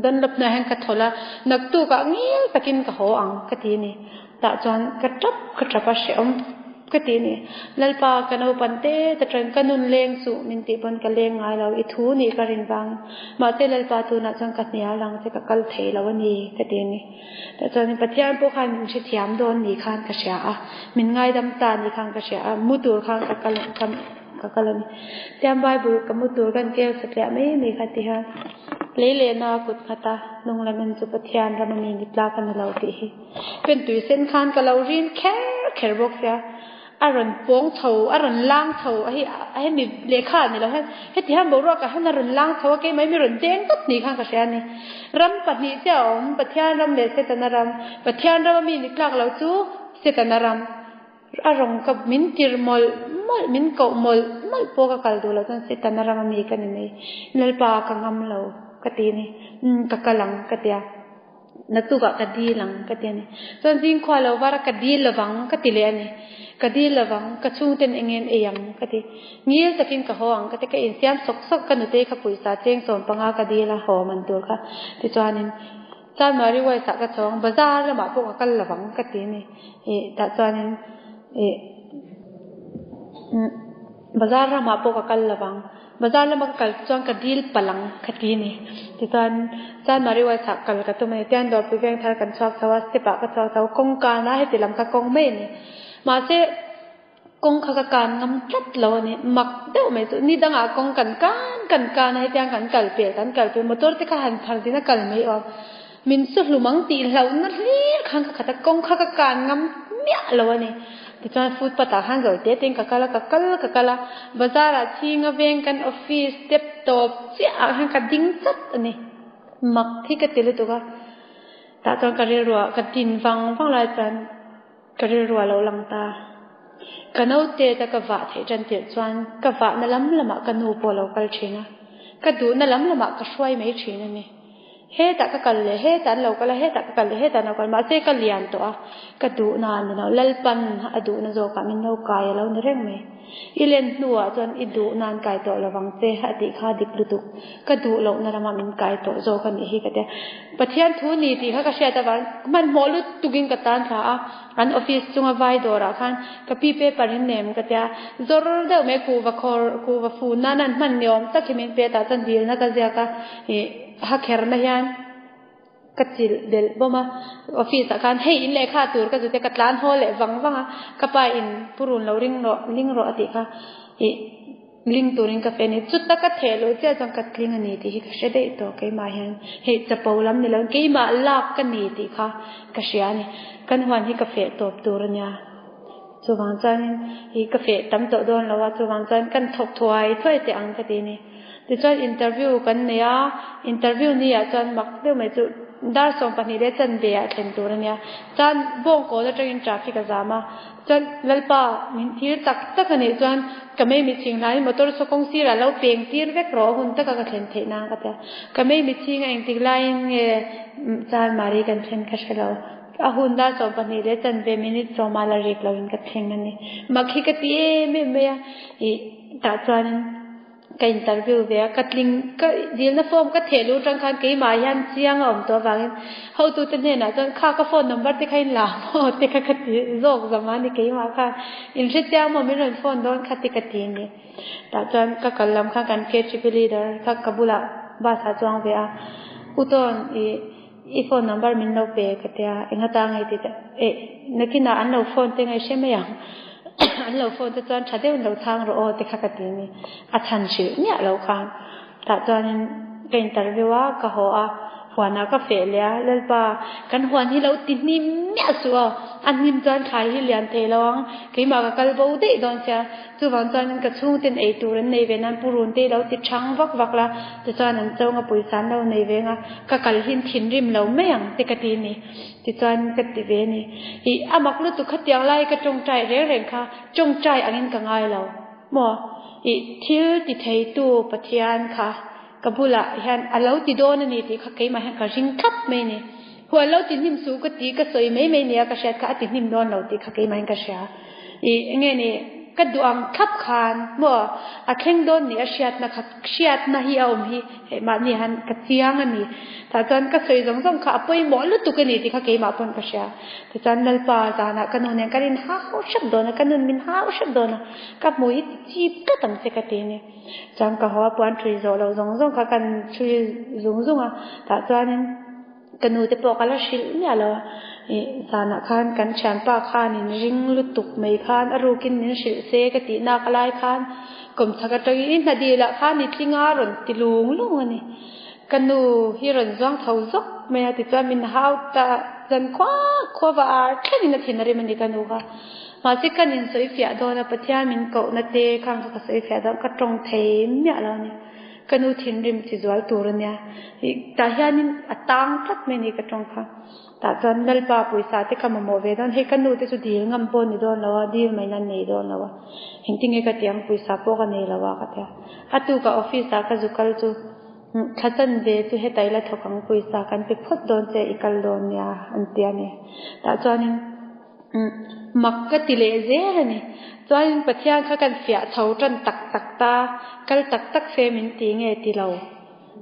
Dunlop hnuaiah hian ka thawlh a, naktukah ngil takin ka haw ang ka ti a ni. Tah chuan ka tap ka tap a, hrehawm ka ti a ni. Lalpa ka naupan te ta tawhin ka nun leng suh min tih pawn ka leng ngai lo, i thu nih ka rin vang. Mahse Lalpa tunah chuan ka hnial ang che, ka kal thei lo a ni ka ti a ni. Tah chuan Pathian pawh khan min hrethiam dawn ni khan ka hria a, min ngaidam ta ni khan ka hria a, mu tur khan ka kal ka. ka kal a ni. Tiang Bible ka mu tur kan keu satliah mai mai kha ti hian lei lehna a kut nghat a, hnung lam en chu Pathian ram a mi ni tlak a ni lo tih hi. Pentui sen khan ka lo rin kher kher bawk sia. A rawn pawng chho, a rawn lang chho a hei a hemi lehkha a ni lo hian heti hian boruakah hian a rawn lang chho a keimah hi mi rawn deng tawp ni khan ka hria a ni. Ram pahnih chiah a awm, Pathian ram leh Setana ram. Pathian rama mi ni tlak lo chu Setana ram. A rawng ka min tir mawlh mawlh, min koh mawlh mawlh pawh ka kal duh loh chuan Setana rama mi ka ni mai. Lalpa ka ngam lo ka ti a ni. Umm ka kal ang ka ti a. Naktukah ka dil ang ka ti a ni. Chuan zingkhua lo var a ka dil lovang ka ti leh a ni. Ka dil lovang, ka chhungten eng nge an ei ang ka ti. Ngil takin ka haw ang ka ti, ka insiam sawk sawk ka nutei kha pawisa cheng 15 ka dil a haw man tur kha. Tichuanin Chanmari West ah ka chawng, bazar lamah pawh ka kal lovang ka ti a ni. Ih tah chuanin ih bazar ramah pawh ka kal lovang. Bazar lama ka kal chuan ka dil palh ang ka ti ni. Tichuan Chanmari West ah kal ka tum a ni. Tian Dawrpui veng thar kan chhuak chho a, step ah ka chhuak chho. Kawng kan a, heti lam kha kawng mai a ni. Mahse kawng kha ka kan ngam tlat lo a ni. Mak deuh mai chu ni dangah kawng kan kan kan kan a, hetiang kan kal pel kan kal pel motor te kha han phar din a kal mai awm. Min su hlum ang tih hlauhna hlir khan ka khat a, kawng kha ka kan ngam miah lo a ni. Tichuan footpath ah khan zawi te tein ka kal a, ka kal ka kal a, bazar ah chhinga veng kan office step tawp chiah ah khan ka ding chat a ni. Mak hi ka ti lutuk a, tah chuan ka rilruah ka din vang vang lai chuan ka rilruah a lo lang ta. Ka naute ta ka vah theih tan tirh chuan ka vahna lam lamah ka nu pawh a lo kal thin a, ka duhna lam lamah ka hruai mai thin a ni. Hetah ka kal leh hetah an lo kal a, hetah ka kal leh hetah an lo kal a, mahse ka lian tawh a, ka duhna a ni lo, Lalpan a duhna zawkah min lo kai a lo ni reng mai. I len hnuah chuan i duhna an kai tawh lovang che a tih kha dik lutuk, ka duh lohna lamah min kai tawh zawk a nih hi ka tia. Pathian thu ni tih kha ka hriat avang hmanhmawh lutukin ka tan thla a, an office chunga vai dawrah khan ka pi paper in nem ka tia, zawr deuh mai kuhva khawr kuhva fun nan an hman ni awm tak hi min pe tah chuan dilna ka ziak a, ih. Ha kherna hian ka chilh belh bawm a, office ah khan hei in lehkha tur ka zute ka tlan haw leh vang vang a, ka pa in purun lo ring rawh ling rawh a tih kha ih ling turin ka fe a ni, chuta ka theh luh chiah chuan ka tling a ni tih hi ka hre daih tawh keimah hian hei chapo lam ni lo in keimah lak ka ni tih kha ka hria a ni, kan huan hi ka feh tawp tur a nia chuvang chuanin ih ka feh tam tawh dawn lo a chuvang chuan kan thawk thuai thuai teh ang ka ti a ni. Tichuan interview kan nei a, interview ni ah chuan mak deuh mai chu dar 12 leh chanve ah thlen tur a nia. Chuan bawngkawl atangin traffic a zam a, chuan Lalpa min thir tak tak a nih chuan ka mei mitchhing hlaiin motor saw kawng sirah lo peng tir vek rawh a hun taka ka thlen theih nan ka ti a. Ka mei mitchhing a engtik laiin nge Chanmari kan thlen ka hre lo. A hun dar 12 leh chanve minute sawma la rik loin ka thleng a ni. Mak hi ka ti em em mai a, ih tah chuanin. Ka interview ve a, ka tling ka dilna form ka theh luh atang khan keimah hian chiang a awm tawh avangin hotute hnenah chuan kha ka phone number te kha in la maw te kha ka ti zawk zawm a ni keimah khan in hre chiang maw min rawn phone dawn kha ti ka ti a ni. Tah chuan ka kal lam khan kan KHP leader kha ka bulah bus ah chuang ve a, U Tawn ih i phone number min lo pe ka tia eng atang nge tih eh nakinah an lo phone te ngaih hre mai ang an lo phone te chuan tha deuh in lo chhang rawh aw te kha ka ti a ni a chhan hrilh miah lo khan tah chuanin ka interview a ka haw a huanah ka feh leh a Lalpa kan huan hi lo ti hnim miah suh aw a hnim chuan thlai hi lian thei lo ang keimah ka kal bo daih dawn sia Chuvang chuanin ka chhungten ei tur an nei ve nan Pu Runtei lo ti chhang vak vak la, tichuan an chonga pawisa an lo nei ve anga ka kal hin thinrim lo mai ang te ka ti ni. Tichuan ka ti ve ni. Ih, a mak lutuk khatiang lai ka tawngtai reng reng kha tawngtai angin ka ngai lo maw? Ih, thil ti theitu Pathian kha ka bulah hian a lo ti dawn a ni tih kha keimah hian ka ring thlap mai ni. Huan lo ti hnim suh ka ti ka sawi mai mai nia ka hriat kha a ti hnim dawn lo tih kha keimah in ka hria. Ih enge ni ka duh ang thlap khan maw a thleng dawn ni a hriatna kha hriatna hi a awm hi hei mahni han ka chiang a ni. Tah chuan ka sawi zawng zawng kha a pawimawh lutuk a ni tih kha keimah pawn ka hria. Tichuan Lalpa zanah ka nu nen kan in hau hrep dawn a ka nun min hau hrep dawn a ka hmuh hi ti chip tlat ang che ka ti a ni. Chuan ka haw a puan ṭhui zawh loh zawng zawng kha kan ṭhui zung zung a tah chuanin. Ka nu te pawh ka la hrilh miah lo a. Ih zanah khan kan thianpa khanin ring lutuk mai khan a rukin min hrilh se ka tih nak lai khan kawmchhak atangin i hna dilah khan i tling a rawn ti lung lung a ni. Ka nu hi rawn zuang tho zawk mai a tichuan min hau ta zan khua khua va ar thlengin a thin a rim a ni ka nu kha. Mahse kan insawi fiah dawn a Pathian min kohna te khang kha ka sawi fiah dawn ka tawng thei miah lo a ni. Ka nu thinrim chi zual tur a nia. Ih tah hianin a tang tlat mai a ni ka tawng kha. Tah chuan Lalpa pawisa te ka mamawh ve dawn, hei ka nu te chu dil ngam pawh ni dawn lo a, dil mai nan nei dawn lo a, engtin nge ka ti ang pawisa pawh ka nei lo a ka ti a. A tukah office ah ka zu kal chu thla chanve chu heta ila thawk ang pawisa kan pe phawt dawn che i kal dawn nia an ti a ni. Tah chuanin mak ka ti leh zel a ni. Chuanin Pathian kha kan fiah chho tan tak tak ta, kal tak tak se min ti nge ti lo.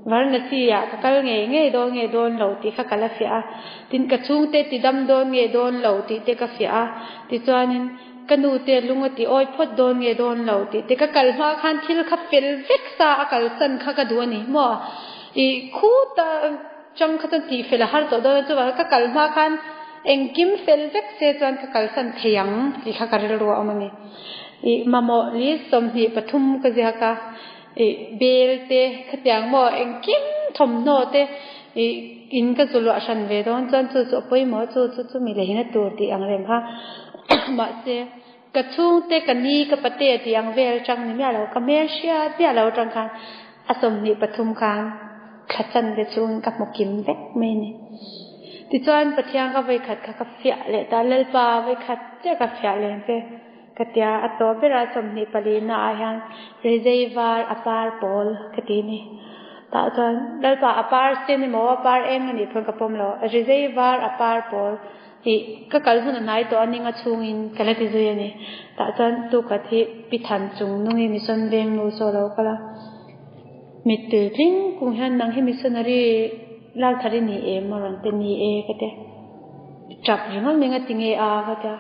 Varanasi ah ka kal ngei ngei dawn nge dawn lo tih kha ka la fiah a, tin ka chhungte ti dam dawn nge dawn lo tih te ka fiah a, tichuanin ka nu te lung a ti awi phawt dawn nge dawn lo tih te ka kal hma khan thil kha fel vek sa a kalsan kha ka duh a ni maw? Ih khuta chang kha chuan tih fel a har tawh dawn a, chuvangin ka kal hma khan engkim fel vek se chuan ka kalsan thei ang tih kha ka rilru a awm a ni. Ih mamawh list 23 ka ziak a. Ih bel te khatiang maw engkim thawmhnaw te ih in ka zu luah hran ve dawn chuan chu chu a pawimawh chu chu chu mi lehina tur tih ang reng kha mahse ka chhungte ka ni ka pate tih ang vel atang ni miah lo ka hmel hriat miah lo atang khan a 23 khan thla chanve chungin ka hmu kim vek mai a ni. Tichuan Pathian ka vawikhat kha ka fiah leh ta Lalpa vawikhat chiah ka fiah leng che. Ka tia a tawp berah 24 na ah hian rizei var a par pawl ka ti ni. Tah chuan Lalpa a par sen emaw a par eng anih pawn ka pawm lo. Rizei var a par pawl tih ka kal hun a hnai tawh a ninga chhungin ka la ti zui a ni. Tah chuan tukhat hi Pi Than chung nungi mission veng nu saw lo kal a. Mittui tling kung hian nang hi missionary lak thar i ni em a rawn ti ni e ka tia. Tap ringawt mai nga ti nge a ka tia.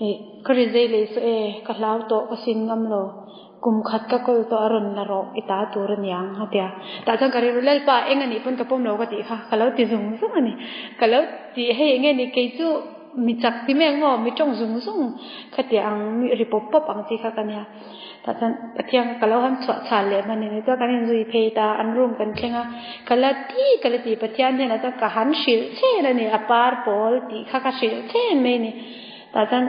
Ih ka ri zei leh saw e ka hlau tawh ka sin ngam lo kum khat ka kawl tawh a rawn la rawh i ta tur a niang a tia. Tah chuan ka rilru Lalpa eng anih pawn ka pawm lo ka tih kha ka lo ti zung zung a ni. Ka lo ti hei eng nge ni kei chu mi chak ti mek maw mi tawng zung zung kha tia ang mi ri pawp pawp ang chi kha ka nia. Tah chuan Pathian ka lo han chhuah chhal leh hman a ni. Chuan kan inzui phei ta, an room kan thleng a, ka la ti ka la ti Pathian hnenah chuan ka han hrilh chhen a ni, a par pawl tih kha ka hrilh chhen mai a ni. Tah chuan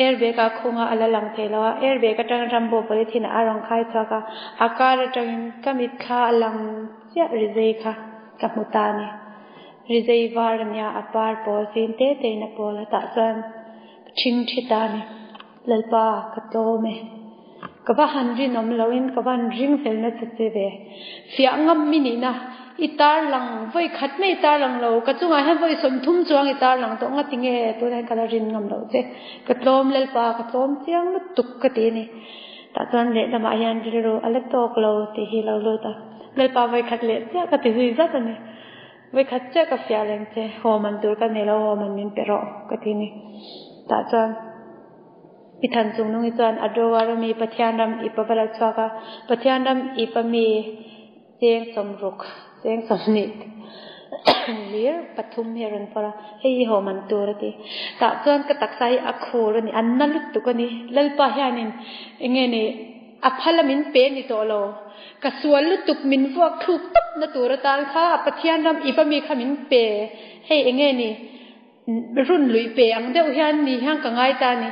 airbag a khung a, a la lang thei lo a, airbag atangin rambo polythene ah a rawn khai chhuak a, a kar atangin ka mitthla a lang chiah rizei kha ka hmu ta a ni. Rizei var a nia, a par pawl fim te tein a pawl a, tah chuan ka ṭhing ṭhi ta a ni. Lalpa ka tlawm e. Ka va han rinawm loin ka va han ring fel nasa che ve. Fiah ngam mi nihna i tarlang vawi khat mai i tarlang lo, ka chungah hian vawi 30 chuang i tarlang tawh nga tinge tunah hian ka la rin ngam loh che. Ka tlawm Lalpa ka tlawm chiang lutuk ka ti a ni. Tah chuan lehlamah hian rilru a la tawk lo tih hi lo lut a. Lalpa vawi khat leh chiah ka ti zui zat a ni. Vawi khat chiah ka fiah leng che, haw man tur ka nei lo, haw man min pe rawh ka ti ni. Tah chuan Pi Than Chung Nungi chuan a drawer a mi Pathian ram ip a va la chhuak a, Pathian ram ip a mi cheng 60, cheng 20 lir pathum hi a rawn phawrh a, hei hi haw man tur a ti. Tah chuan ka taksa hi a khur a ni, a na lutuk a ni. Lalpa hianin eng nge ni A phal a min pe ni tawh lo. Ka sual lutuk min vuak thluk tawp na tur atan kha a Pathian ram ip a mi kha min pe. Hei enge ni run luih pe ang deuh hian ni hian ka ngai ta ni.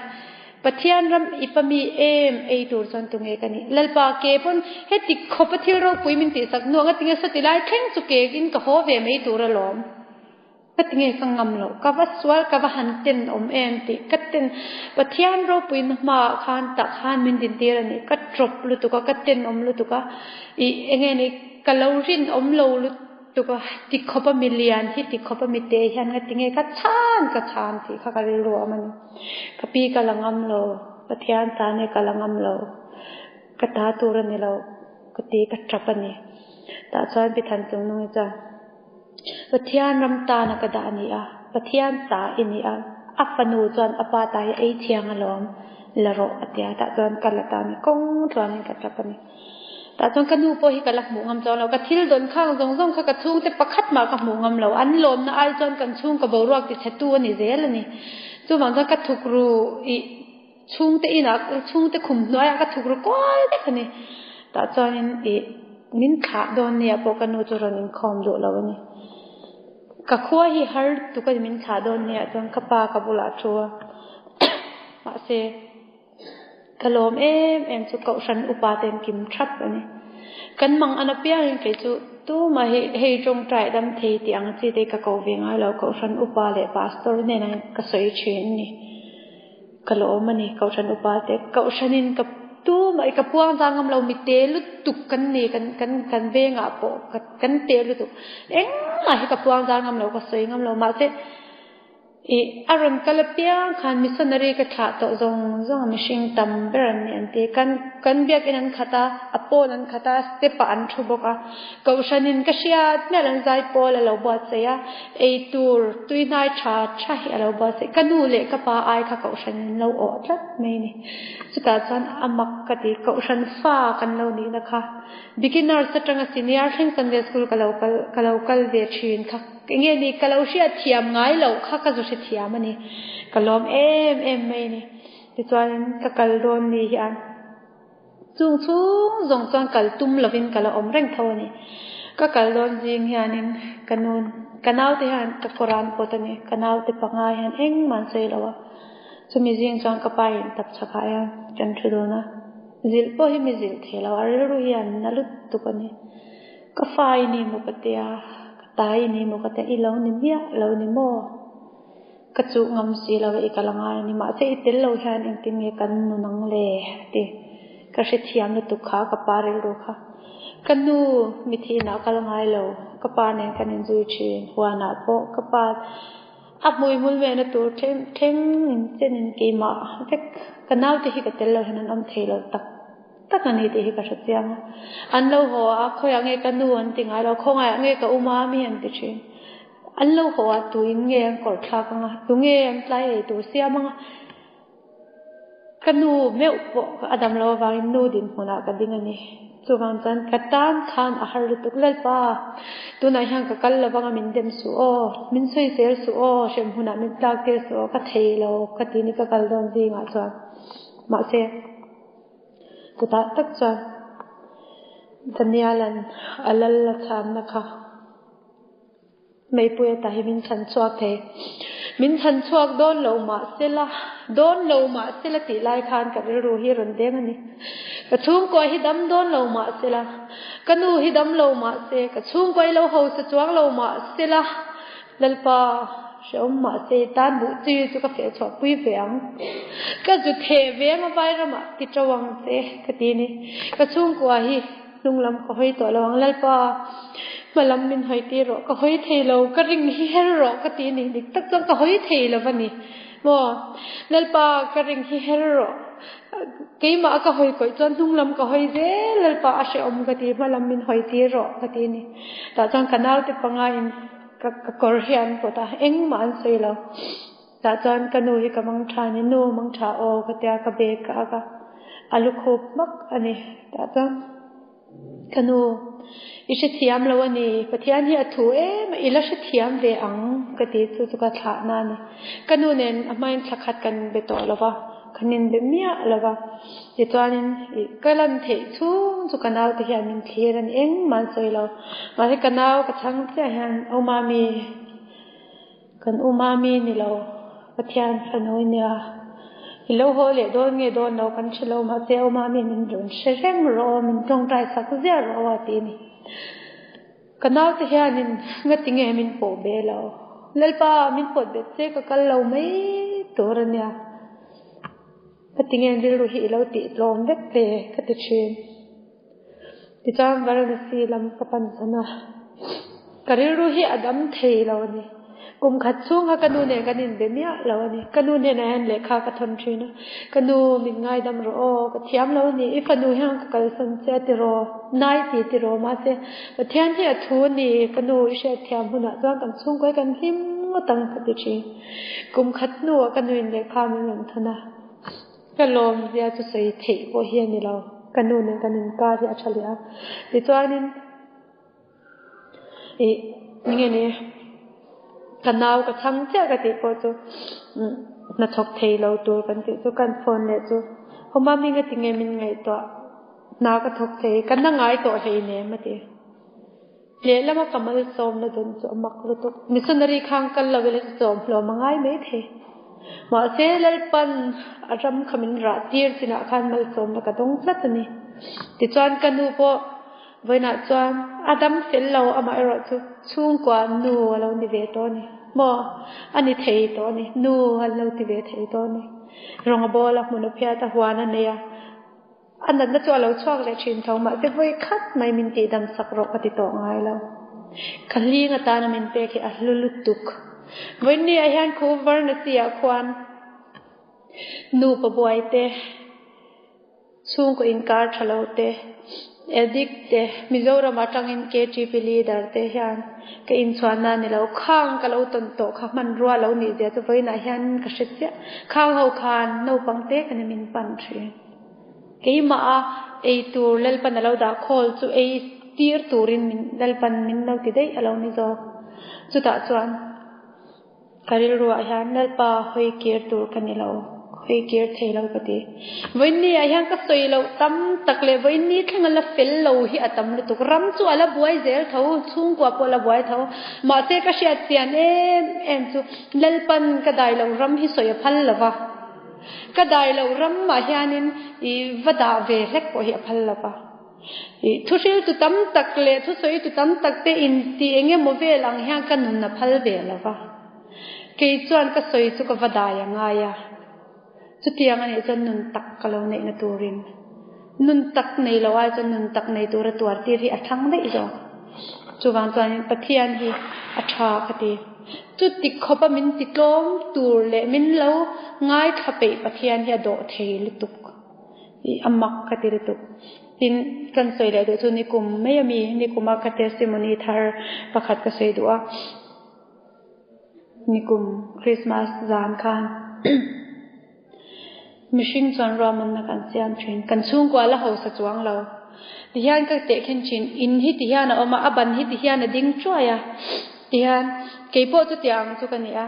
Pathian ram ip a mi em ei tur chuan tunge ka nih. Lalpa ke pawn heti khawp a thil ropui min tihsak nuang a tinge sawti lai thleng chu ke in ka haw ve mai tur alawm. Ka ti nge ka ngam loh, ka va sual ka va han ten awm em tih ka ten Pathian ropuina hmaah khan tah khan min din tir a ni, ka tawp lutuk a, ka ten awm lutuk a, ih eng nge ni ka lo rin awm lo lutuk a, ti khawp a mi lian hi ti khawp a mi te hian ka ti nge ka chhan ka chhan tih kha ka rilru a awm a ni, ka pi ka la ngam lo, Pathian ta nge ka la ngam lo, ka ta tur a ni lo ka ti ka tap a ni, tah chuan Pi Thanchungnungi chuan. Pathian ram tana ka dah a ni a, Pathian ta i ni a, a fanu chuan a pa ta hi ei thiang alawm, la rawh a ti a, tah chuan ka la ta a ni, kawng tluanin ka tap a ni. Tah chuan ka nu pawh hi ka la hmuh ngam chuang lo. Ka thil dawn khang zawng zawng kha ka chhungte pakhat mah ka hmuh ngam lo. An lawmna ai chuan kan chhungkaw boruak ti chhetu a ni zel a ni. Chuvang chuan ka thukru ih chhungte inah chhungte khum hnuaiah ka thukru kual vek a ni. Tah chuanin ih min thlah dawn nia pawh ka nu chu rawn inkhawm duh lo a ni. Ka khua hi har tuk a ni min thlah dawn nia chuan ka pa ka bulah a thu a. Mahse. Ka lawm em em chu Kohhran upa ten kim thap a ni. Kan mang an apiangin kei chu tumah hi hei tawngtai dam thei tih ang chi te ka ko ve ngai lo. Kohhran upa leh pastor hnenah hian ka sawi thin a ni. Ka lawm a ni Kohhran upa te. Kohhranin ka tumah hi ka puang zang ngam lo mi te lutuk kan ni kan kan kan vengah pawh kan te lutuk. Engmah hi ka puang zang ngam lo ka sawi ngam lo mahse. Ih, a rawn kal apiang khan missionary ka thlah tawh zawng zawng a mihring tam ber an ni an ti. Kan kan biakinn an khat a, a pawn an khat a, step ah an thu bawk a. Kohhranin ka hriat mial an zai pawl a lo buatsaih a, ei tur tui hnai tha tha hi a lo buatsaih. Ka nu leh ka pa ai kha kohhranin an lo awh tlat mai a ni. Chutah chuan a mak ka ti, kohhran fa kan lo nihna kha beginners atanga senior thleng Sunday school ka lo kal ka lo kal ve thin kha. Enge ni ka lo hriat thiam ngai loh kha ka zu hre thiam a ni. Ka lawm em em mai a ni. Tichuanin ka kal dawn ni hian chung chhung zawng chuan kal tum lovin ka la awm reng tho a ni. Ka kal dawn zing hianin ka nu ka naute hian ka kawran pawt a ni. Ka naute panga hian engmah an sawi lo a. Chumi zing chuan ka pa in tap chhakah hian kan thu dawn a. Zilh pawh hi mi zilh thei lo a rilru hian na lutuk a ni. Ka fa i ni maw ka tia, ka ta i ni maw ka tia, i lo ni miah lo ni maw? Ka chuh ngam si lo i kal angai a ni, mahse i tel lo hian engtin nge kan nun ang le? a ti. Ka hrethiam lutuk kha, ka pa rilru kha. Ka nu mithi inah kal ngai lo, ka pa nen kan inzui thin, huanah pawh ka pa a hmuihmul mehna tur thleng thleng in chenin keimah vek, ka naute hi ka tel lo hian an awm thei lo tak. Tak a ni tih hi ka hre chiang a. An lo haw a, khawiah nge ka nu an ti ngai lo, khawngaiah nge ka um a mi an ti thin. An lo haw a, tuin nge an kawr thlak ang a, tu nge an tlai ei tur siam ang a. Ka nu meuh pawh a dam lo avangin nu dinhmunah ka ding a ni. Chuvang chuan ka tan khan a har lutuk Lalpa, tunah hian ka kal lovang a min dem suh aw, min sawi zel suh aw, hremhmunah min tlak tir suh aw, ka thei lo ka ti ni ka kal dawn zingah chuan. Mahse. Chutah tak chuan Daniel-a'n a lal la chhanna kha meipui ata hi min chhan chhuak thei. Min chhan chhuak dawn lo mah sela, dawn lo mah sela tih lai khan ka rilru hi rawn deng a ni. Ka chhungkua hi dam dawn lo mah sela, ka nu hi dam lo mah se, ka chhungkua hi lo hausa chuang lo mah sela, Lalpa, hrehawm mahse tan buh chi chu ka feh chhuah pui ve ang. Ka zu theh ve ang a vai ramah ti to ang che ka ti ni. Ka chhungkua hi hnung lam ka hawi tawh lo ang Lalpa, hma lam min hawi tir rawh, ka hawi thei lo, ka ring hi her rawh ka ti ni. Dik tak chuan ka hawi thei lo va ni maw? Lalpa, ka ring hi her rawh. Keimah a ka hawi kawih chuan hnung lam ka hawi zel Lalpa a hrehawm ka ti, hma lam min hawi tir rawh ka ti ni. Tah chuan ka naute panga in Ka ka kawr hi an pawt a, engmah an sawi lo. Tah chuan ka nu hi ka mang tha a ni, nu mang tha aw ka tia ka bag ka ak a, a lu khup hmak a ni. Tah chuan ka nu i hrethiam lo a ni, Pathian hi a thu em a, i la hrethiam ve ang ka ti chu chu ka thlah na a ni. Ka nu nen a hmain thla khat kan be tawh lo va. Kan inbe miah lo va, tichuanin ih ka lan theih chhung chu ka naute hian min thlir a ni, engmah an sawi lo. Mahse ka nau ka chhang chiah hian U Mami, kan U Mami ni lo, Pathian fanu i nia, i lo haw leh dawn nge dawn lo kan hre lo, mahse U Mami min rawn hre reng rawh aw, min tawngtai sak ziah rawh aw a ti a ni. Ka naute hianin ngati nge min pawh be lo? Lalpa, min pawt bet che ka kal lo mai tur a nia. Ka ti nge rilru hi i lo tih tlawm vek le ka ti thin. Tichuan Varanasi lam ka pan san a, ka rilru hi a dam thei lo a ni. Kum khat chhunga ka nu nen kan inbe miah lo a ni. Ka nu hnenah hian lehkha ka thawn thin a, Ka nu, min ngaidam rawh aw, ka thiam lo a ni, i fanu hian ka kalsan che a ti raw, nai ti ti raw mahse Pathian hi a thu a ni, ka nu i hriatthiam hunah chuan kan chhungkawi kan hlim ngawt ang ka ti thin. Kum khat hnuah ka nuin lehkha min rawn thawn a, ka lawmzia chu sawi theih pawh hi a ni lo. Ka nu nen kan inkar hi a tha leh a. Tichuanin ih enge ni ka nau ka chhang chiah ka tih pawh chu hnathawk thei lo tur kan tih chu kan phone leh chu Aw mami ngatinge min ngaihtuah hna ka thawk thei ka na ngai tawh hleinem a ti. Lehlama ka malsawmna dawn chu a mak lutuk. Missionary khang kal lo ila chu chawm hlawm a ngai mai thei. Mahse, Lalpan a ram kha min rah tir chinah khan malsawmna ka dawng tlat a ni. Tichuan ka nu pawh vawiinah chuan a dam fel lo, amaherawh chu chhungkua nu a lo ni ve tawh a ni. Maw? A ni thei tawh a ni. Nu an lo ti ve thei tawh a ni. Rawng a bawl a, hmun a phiat a, huan a nei a. A natna chu a lo chhuak leh thin tho, mahse vawi khat mai min tihdam sak rawh ka ti tawh ngai lo. Ka hling atana min pek hi a hlu lutuk. Vawiinni ah hian khu Varanasi ah khuan nupa buai te, chhungkaw inkar tha lo te, addict te, Mizoram atangin KTP leader te hian ka inchhuanna a ni lo. Khang ka lo tawn tawh kha hmanrua lo nih zia chu vawiinah hian ka hre chiah. Khang ho khan naupang te ka ni min pan thin. Keimah a ei tur Lalpan a lo dah khawl chu ei tir turin min Lalpan min lo ti daih a lo ni zawk. Chutah chuan ka rilruah hian Lalpa hawi kir tur ka ni lo, hawi kir thei lo ka ti. Vawiinni ah hian ka sawi loh tam tak leh vawiinni thleng a la fel lo hi a tam lutuk. Ram chu a la buai zel tho, chhungkua pawh a la buai tho. Mahse ka hriat chian em em chu Lalpan ka dai loh ram hi sawi a phal lo va. Ka dai loh ram ah hianin i va dah ve hlek pawh hi a phal lo va. I thuhriltu tam tak leh thusawitu tam tak te in ti eng emaw vel ang hian ka nun a phal ve lo va. Kei chuan ka sawi chu ka va dai a ngai a. Chutiang a nih chuan nun tak ka lo neihna turin nun tak nei lo ai chuan nun tak nei tura tuar tir hi a thlang daih zawk. Chuvang chuanin Pathian hi a tha ka ti. Chuti khawpa min ti tlawm tur leh min lo ngaithla peih Pathian hi a dawh thei lutuk. I a mak ka ti lutuk. Tin, kan sawi leh duh chu nikum mai a mi, nikuma ka testimony thar pakhat ka sawi duh a. Nikum Christmas zan khan mihring chuan ruahmanna kan siam thin. Kan chhungkua la hausa chuang lo. Tihian ka tehkhin thin, in hi tihian a awm a, a ban hi tihian a ding chuai a. Tihian keipawh chutiang chu ka ni a.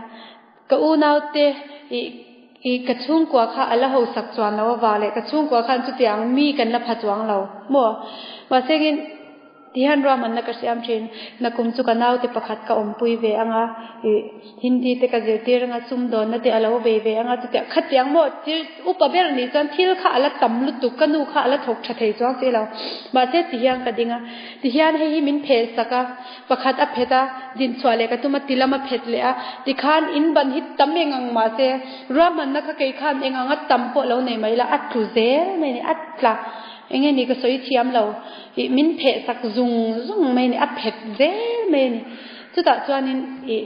Ka unaute ih ih ka chhungkua kha a la hausak chuan lo avang leh ka chhungkua khan chutiang mi kan la pha chuang lo maw? Mahsengin. Tihian ruahmanna ka siam thin. Nakum chu ka naute pakhat ka awmpui ve anga, ih, Hindi te ka zirtir anga, sumdawnna te a lo vei ve anga, chutiang khatiang maw thil upa ber nih chuan thil kha a la tam lutuk, ka nu kha a la thawk tha thei chuang si lo. Mahse tihian ka ding a, tihian hei hi min pheh sak a, pakhat a phet a, dinchhuah leh ka tum a, tilam a phet leh a, tikhan in ban hi tam eng ang mahse ruahmanna kha kei khan eng anga tam pawh lo nei mai la, a tlu zel mai a ni, a tla. Enge ni ka sawi thiam lo ih min pheh sak zung zung mai a ni, a phet zel mai a ni. Chutah chuanin ih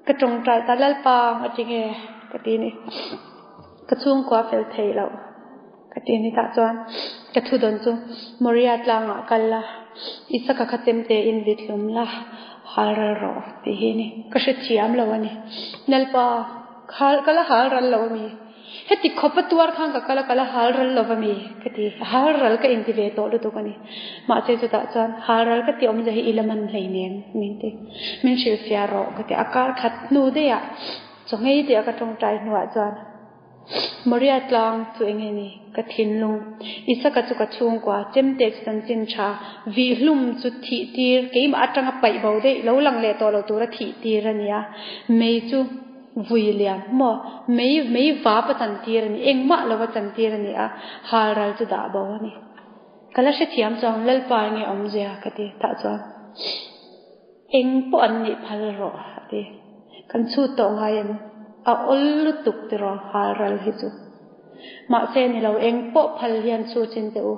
ka tawngtai ta Lalpa a ti nge ka ti ni. Ka chhungkua fel thei lo ka ti ni tah chuan ka thu dawn chu Moria tlangah kal la, Isaka kha chemte in vit hlum la, hal ral rawh tih hi ni. Ka hrethiam lo a ni. Lalpa ka la hal ral lo a mi. Heti khawp a tuar khan ka kal a, ka la hal ral lo va mi? ka ti. Hal ral ka inti ve tawh lutuk a ni. Mahse chutah chuan hal ral ka ti awmzia hi i la man hleinem min ti. Min hrilhfiah rawh ka ti. A kar khat hnu daih ah chaw ngei daih a ka tawngtai hnuah chuan Moria tlang chu eng nge ni? Ka thinlung. Isaka chu ka chhungkua, chemte chu chanchin tha, vihhlum chu thih tir, keimah atanga paih bo daih lo lang leh tawh lo tura thih tir a ni a. Mei chu. Vui liam maw? Mei, mei vap a chantir a ni, engmah lova chantir a ni a, hal ral chu dah bo a ni. Ka la hrethiam chuang, Lalpa enge awmzia ka ti, tah chuan eng pawh an nih phal rawh a ti. Kan chhut tawh ngai em? A awl lutuk tiraw hal ral hi chu. Mahse ni lo, eng pawh phal hian chhu chin teh u.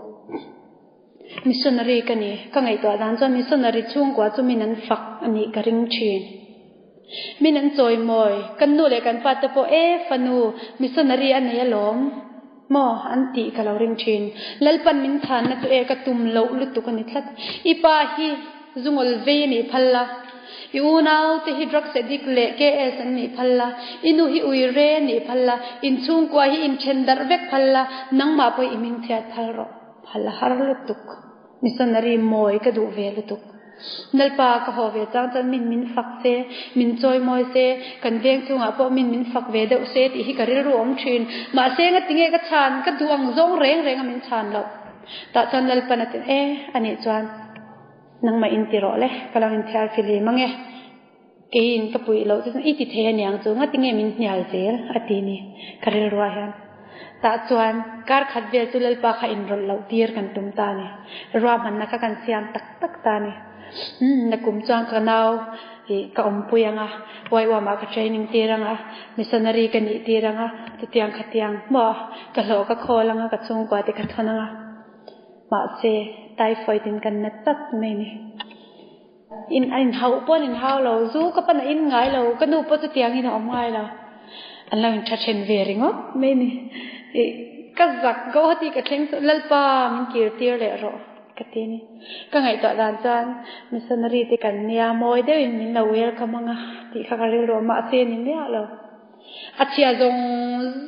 Missionary ka ni. Ka ngaihtuah dan chuan missionary chhungkua chu min an fak a nih ka ring thin. Min an chawimawi. Kan nu leh kan fate pawh, E fanu, missionary a nei alawm maw? an tih ka lo ring thin. Lalpan min chhanna chu e ka tum loh lutuk a ni tlat. I pa hi zungawl vei a nih phal la, i unau te hi drugs addict leh KS an nih phal la, i nu hi ui re a nih phal la, inchhungkua hi inthen darh vek phal la, nangmah pawh i hmingchhiat phal rawh. Phal a har lutuk. Missionary mawi ka duh ve lutuk. Lalpa ka haw ve chang chuan min min fak se, min chawimawi se, kan veng chungah pawh min min fak ve deuh se tih hi ka rilru awm thin. Mahse ngatinge ka chhan, ka duh ang zawng reng reng a min chhan loh. Tah chuan Lalpan a ti e, anih chuan nangmah in ti rawh le, ka lo inthiar fihlim ange. Keiin ka puih loh chu i ti thei aniang chu ngatinge min hnial zel a ti ni ka rilruah hian. Tah chuan kar khat vel chu Lalpa kha inrawlh loh tir kan tum ta a ni. Ruahmanna kha kan siam tak tak ta a ni. Umm nakum chuan ka nau ih ka awmpui ang a, YWAM-ah ka training tir ang a, missionary ka nih tir ang a, chutiang khatiang maw ka hlawh ka khawl ang a, ka chhungkua te ka thawn ang a. Mahse typhoid in kan na tlat mai ni. In a inhauh pawh an inhau lo, zu ka pan a in ngai lo, ka nu pawh chutiangin a awm ngai lo. An lo intha then ve ringawt mai ni. Ih ka zak Guwahati ka thleng chu Lalpa min kir tir leh rawh ka ti ni. Ka ngaihtuah dan chuan missionary te kan nia mawi deuhin min lo welcome ang a tih kha ka rilru a, mahse ni miah lo. A chhia zawng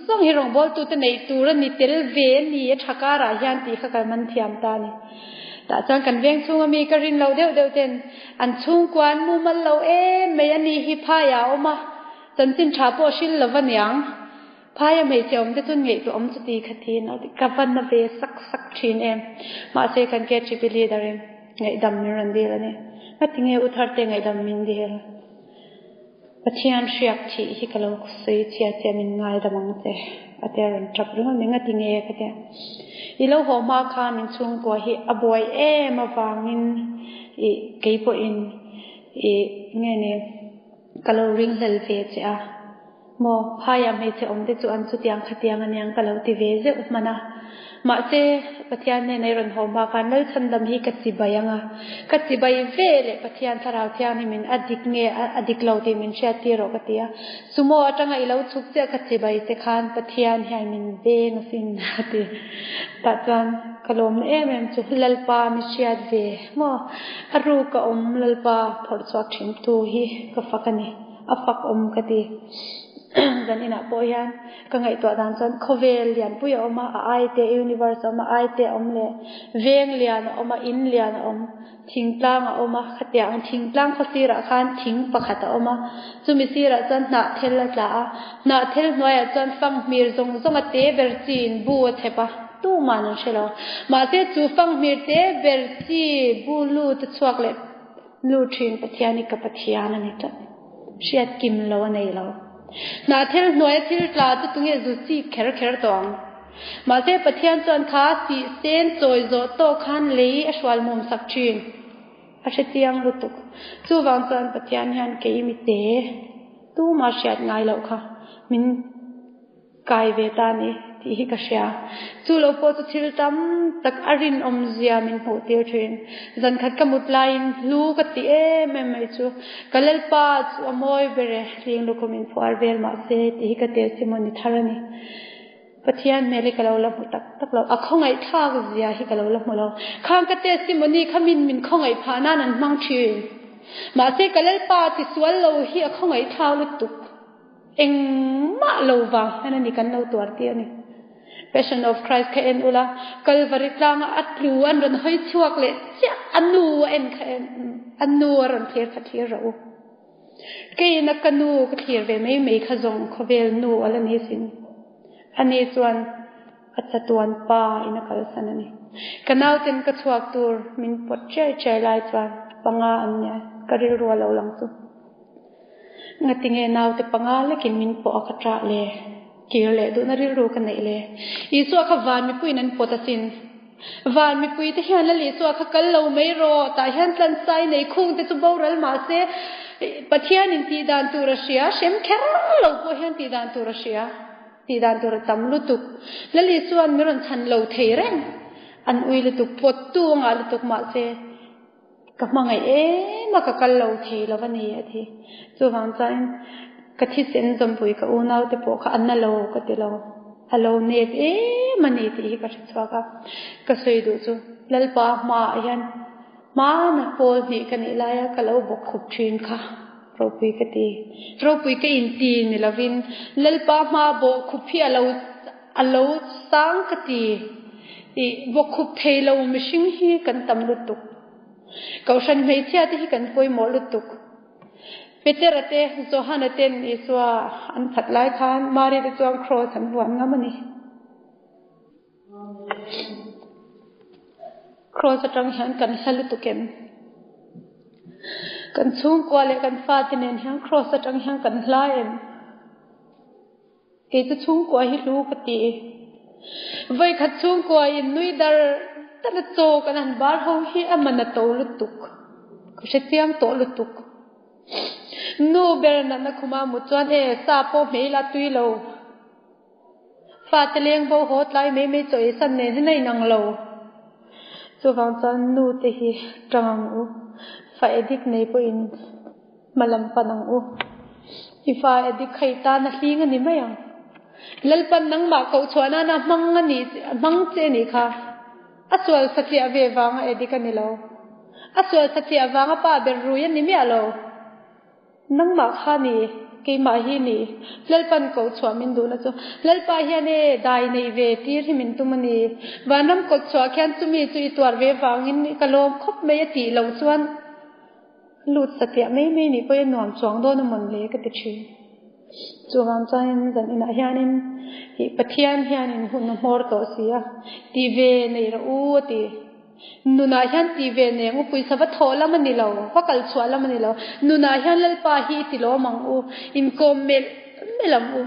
zawng hi rawngbawltute neih tur a ni tel ve a ni a tha karah hian tih kha ka man thiam ta a ni. Tah chuan kan veng chhunga mi ka rin lo deuh deuh ten an chhungkua an mumal lo em mai a ni hi phaiah a awm a, chanchin tha pawh hril lo va niang. Phaia hmeichhe awm te chuan ngaihtuah awm chuti kha thin a ka va na ve sak sak thin em. Mahse kan KHP leader in ngaihdam min rawn dil a ni. Ngatinge u Tharte ngaihdam min dil? Pathian hriak thih hi ka lo sawi chhia che min ngaidam ang che a tia rawn tap ringawt mai ngati nge ka tia. I lo haw hma khan in chhungkua hi a buai em avangin ih kei pawhin ih nge ni ka lo ringhlel ve che a maw phaiah hmeichhe awm te chu an chutiang khatiang aniang ka lo ti ve zeuh hman a. Mahse, Pathian hnena i rawn haw hma khan Lalchhandam hi ka chibai ang a, ka chibai ve leh Pathian Thlarau Thianghlimin a dik nge a dik lo tih min hriat tir rawh ka ti a. Sumo atanga i lo chhuk chiah ka chibai che khan Pathian hian min veng asin a ti. Tah chuan ka lawm em em chu Lalpa mi hriat ve maw? A ruk a awm Lalpa phawrh chhuak thin tu hi ka fak a ni, a fak awm ka ti. Zan inah pawh hian Ka ngaihtuah dan chuan khawvel lianpui a awm a, a ai te universe a awm a, ai te a awm leh veng lian a awm a, in lian a awm, thingtlang a awm a, khatiang ang thingtlang khaw sirah khan thing pakhat a awm a, chumi sirah chuan hnahthel a tla a, hnahthel hnuaiah chuan fanghmir zawng zawng a te ber chiin bu a chhep a, tuman an hre lo. Mahse chu fanghmir te ber chi bu lut a chhuak leh lut thin Pathian hi ka Pathian a ni tlat. Hriat kim lo a nei lo. Hnahthel hnuaia thil tla chu tunge zu chik kher kher tawh ang? Mahse Pathian chuan kha tih sen chawi zawh tawh khan lei a hrual mum sak thin. A hre chiang lutuk. Chuvang chuan Pathian hian kei mi te tumah hriat ngai loh kha min Kai ve ta ni tih hi ka hria. Chu lo pawh chu thil tam tak a rinawmzia min hmuh tir thin. Zan khat ka mut laiin hlu ka ti em em mai chu ka Lalpa chu a mawi ber e, hling lukhum in phuar vel mah se tih hi ka testimony thar a ni. Pathian hmel hi ka lo la hmu tak tak lo, a khawngaih thlak zia hi ka lo la hmu lo. Khang ka testimony kha min min khawngaih phah nan an hmang thin. Mahse ka Lalpa tisual lo hi a khawngaih thlak lutuk. Engmah lo vang hian a ni kan lo tuar tih a ni. Passion of Christ kha en ula, Kalvari tlanga a tlu an rawn hawi chhuak leh chiah, a nu a en kha en, a nu a rawn thlir kha thlir rawh u. Keiin a ka nu ka thlir ve mai mai kha zawng khawvel nu a la ni sin. Ani chuan a chatuan pa in a kalsan a ni. Ka nauten ka chhuak tur min pawt chiai chiai lai chuan panga an nia, ka rilru a lo lang chu. Ngatinge naute panga lekin min pawh a ka ṭah le? Kir leh duhna rilru ka neih le? Isua kha van mipuiin an pawt asin. Van mipuite hian Lal Isua kha kal lo mai rawh, tah hian tlansai nei khungte chu boral mah se, Pathianin tih dan tur a hria, hrem kher lo pawh hian tih dan tur a hria, tih dan tur a tam lutuk. Lal Isua'n mi rawn chhan lo thei reng, an ui lutuk, pawttu a ngah lutuk mah se, Ka hmangaih em a, ka kal lo thei lo a ni a ti. Chuvang chuan ka thisen zawmpui ka unaute pawh kha a na lo ka ti lo, a lo nep em a ni tih hi ka hre chhuak a. Ka sawi duh chu Lalpa hmaah hian hmana pawl hnih ka nih laia ka lo bawk khup thin kha ropui ka ti. Ropui ka inti ni lovin Lalpa hmaa bawh khup hi a lo a lo sang ka ti. I bawkkhup thei lo mihring hi kan tam lutuk. Kohhran hmeichhia te hi kan pawimawh lutuk. Petera te, Johana ten Isua an phat lai khan Mari te chuan kraws an vuan ngam a ni. Kraws atang hian kan hla lutuk em? Kan chhungkua leh kan fate nen hian kraws atang hian kan hla em? Kei chu chhungkua hi hlu ka ti. Vawikhat chhungkua in nui dar dar a chaw kan han bar ho hi a man a to lutuk. Ka hrechiang tawh lutuk. Nu ber natna khuma mut chuan e sa pawh hmei la tui lo. Fate leng bo haw tlai mai mai chaw ei san nen hian a inang lo. Chuvang chuan nu te hi tang ang u. Fa edik nei pawhin hma lam pan ang u. I fa edik kha i tan a hling a ni mai ang. Lalpan nangmah koh chhuah nana hmang a nih hmang che a nih kha. A sual satliah ve vanga edik a ni lo. A sual satliah vanga pa ber rui a ni miah lo. Nangmah kha ni, keimah hi ni. Lalpan koh chhuah min duhna chu Lalpa hian e, dai nei ve tir hi min tum a ni. Vanram kawt chhuah khian chumi chu i tuar ve vangin ka lawm khawp mai a tih loh chuan lut satliah mai mai nih pawhin nuam chuang dawn a mawn le ka ti thin. Chuvang chuanin zan inah hianin ih Pathian hianin hun a hmawr tawh si a, ti ve nei rawh u a ti. Nunah hian ti ve neng u, pawisa va thawh lam a ni lo, va kal chhuah lam a ni lo. Nunah hian Lalpa hi i ti lawm ang u, inkawm melh melh ang u.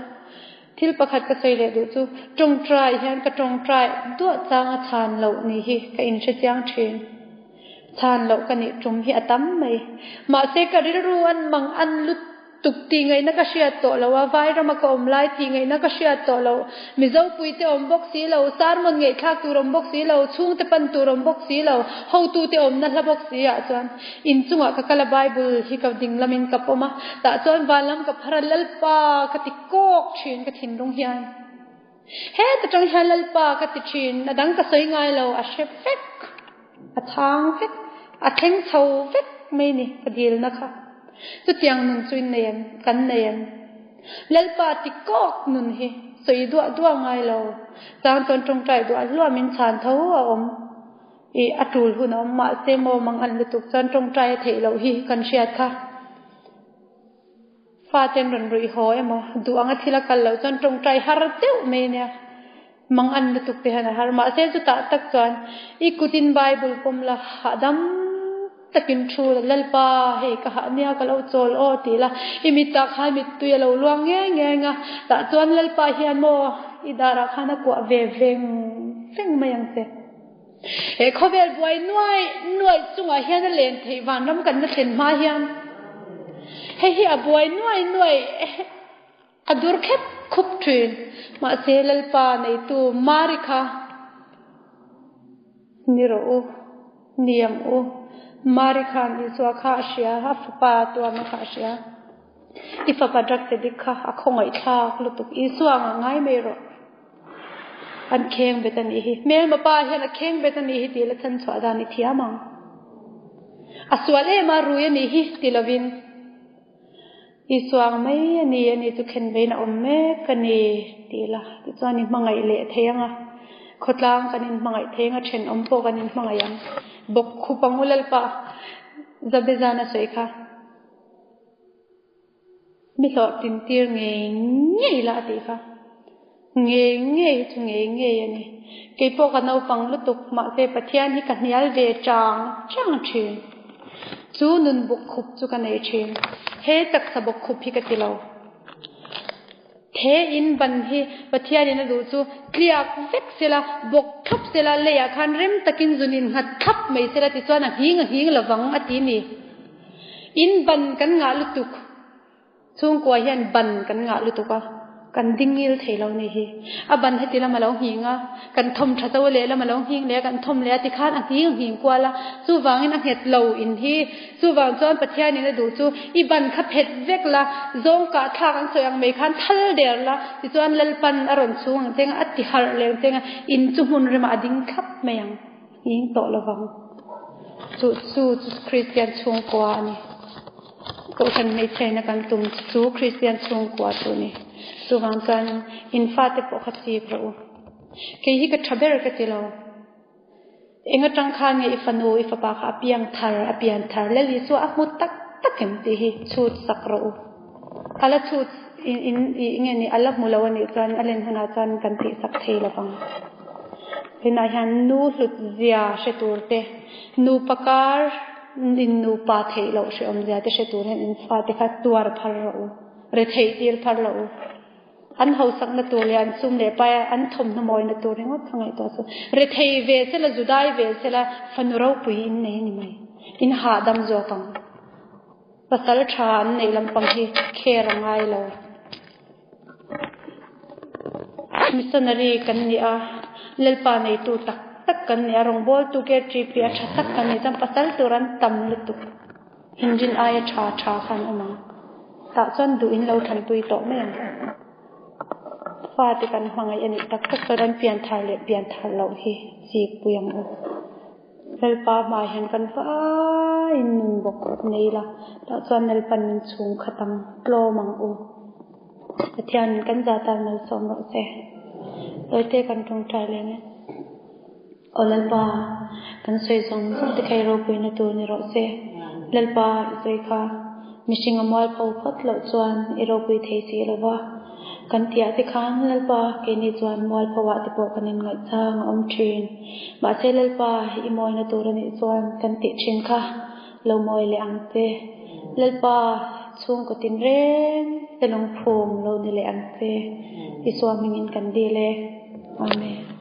Thil pakhat ka sawi leh duh chu, tawngtai hian ka tawngtai duah changa chhan loh ni hi ka inhre chiang thin. Chhan loh ka nih tum hi a tam mai. Mahse ka rilru an mang an lut. Tuk tih ngaihna ka hriat tawh lo a, vai rama ka awm lai tih ngaihna ka hriat tawh lo. Mizo puite awm bawk si lo, sermon ngaihthlak tur awm bawk si lo, chhungte pan tur awm bawk si lo, hotute awmna hla bawk si ah chuan inchungah ka kal a, Bible hi ka ding lamin ka pawm a, tah chuan vanlam ka phar a, Lalpa ka ti kawk thin ka thinlung hian. Heta tang hian Lalpa ka ti thin, a dang ka sawi ngai lo, a hre vek, a chhang vek, a thleng chho vek mai ni ka dilna kha. Chutiang nun chu in nei em? Kan nei em? Lalpa ti kawk nun hi sawi duah duah ngai lo, chang chuan tawngtai duah hluah min chhan tho a awm. I a tul hun a awm mahse maw mang an lutuk chuan tawngtai a theih loh hi kan hriat kha. Faten rawn ruih haw emaw, duh anga thil a kal loh chuan tawngtai har deuh mai a nia. Mang an lutuk te hian a har. Mahse chutah tak chuan i kutin Bible pawm la, hahdam takin thu la, Lalpa hei ka hah nia ka lo chawl aw tih la, i mitah khan mittui a lo luang ngei ngei ang a, tah chuan Lalpa hian maw i darah khan a kuah ve veng veng mai ang che. He khawvel buai nuai nuai chungah hian a len theih vanram kan la thlen hma hian hei hi a buai nuai nuai a dur khep khup thin. Mahse Lalpa neitu Mari kha ni rawh u, ni ang u. Mari khan Isua kha a hria, a fapa tuarna kha a hria. I fapa drug addict kha a khawngaihthlak lutuk. Isua ang a ngai mai rawh. An kheng bet a nih hi. Hmelma pa hian a kheng bet a nih hi tih la chhan chhuah dan i thiam ang. A sual em a, rui a nih hi ti lovin i suang mai a ni, a ni chu khen vein a awm mek a ni tih la tichuan i hmangaih leh thei ang a, khawtlang kan inhmangaih thei ang a, thenawm pawh kan inhmangaih ang. Bawk khup ang u Lalpa Zabezana sawi kha. Mi hlawhtlin tir ngei ngei la a tih kha. Ngei ngei hi chu ngei ngei a ni. Kei pawh ka naupang lutuk mahse Pathian hi ka hnial ve chang chang thin. Chu nun buk khup chu ka nei thin. He taksa bawk khup hi ka ti lo. He in ban hi Pathian in a duh chu tliak vek sela, bawk thlap sela, leiah khan rem takin zun in nghat thlap mai sela tichuan a nghing a nghing lovang a ti ni. In ban kan ngah lutuk. Chhungkua hian ban kan ngah lutuk a, kan dingil thei lo ni hi. A ban heti lam a lo nghing a, kan thawm tha zo leh lam a lo nghing leh a, kan thawm leh a tikhan a nghing a nghing kual a, chuvangin a nghet lo in hi. Chuvang chuan Pathianin a duh chu i ban kha phet vek la, zawng kah thlak an sawi ang mai khan thal der la, tichuan Lalpan a rawn chhung ang cheng a, a ti harh leh ang cheng a, in chu hmun remah a ding thlap mai ang. Nghing tawh lovang. Chu chu chu Kristian chhungkua a ni. Kohhran hmeichhiaina kan tum chu Kristian chhungkua chu a ni. Chuvang chuan in fate pawh kha chik rawh u. Kei hi ka tha ber ka ti lo. Eng atang khan nge i fanu, i fapa kha a piang thar, a pian thar Lal Isua a hmu tak tak em tih hi chhut sak rawh u. A la chhut in in i nge ni a la hmu lo a nih chuan a len hunah chuan kan tih sak thei lo vang. Tunah hian nu hlut zia hre tur te, nupa kar in nupa theih loh hrehawm zia te hre tur hian in fate kha tuar phar rawh u, retheih tir phar loh u. An hausakna tur leh an sum leh pai an thawmhnaw mawina tur ringawt kha ngaihtuah suh. Rethei ve sela, zudai ve sela, fanu ropui in nei a ni mai. In hahdam zawk ang. Pasal tha an neih lampang hi kher a ngai lo. Missionary kan ni a, Lalpa neitu tak tak kan ni a, rawngbawltu KTP a tha tak kan ni chuan pasal tur an tam lutuk. Inrin aia tha tha khan awm ang. Tah chuan duh in lo thanpui tawh mai ang. Fate kan hmangaih a nih tak tak chuan an pian thar leh pian thar loh hi chik pui ang u. Lalpa hmai hian kan vaiin nun bawk nei la, tah chuan Lalpan min chhung khat ang, tlawm ang u. Pathianin kan za tan malsawm rawh se. Tawite kan tawngtai leh nge. Aw Lalpa, kan sawi zawng zawng te kha i ropuina tur ni rawh se. Lalpa, i sawi kha mihring a mualpho phawt loh chuan i ropui thei si lo va. Kan tihah te khan Lalpa, keini chuan mualpho ah te pawh kan inngaihchang a awm thin. Mahse Lalpa, i mawina tur a nih chuan kan tih thin kha lo mawi leh ang che. Lalpa, chhungkaw tinreng te lungphum lo ni leh ang che. Isua hmingin kan dil e. Amen.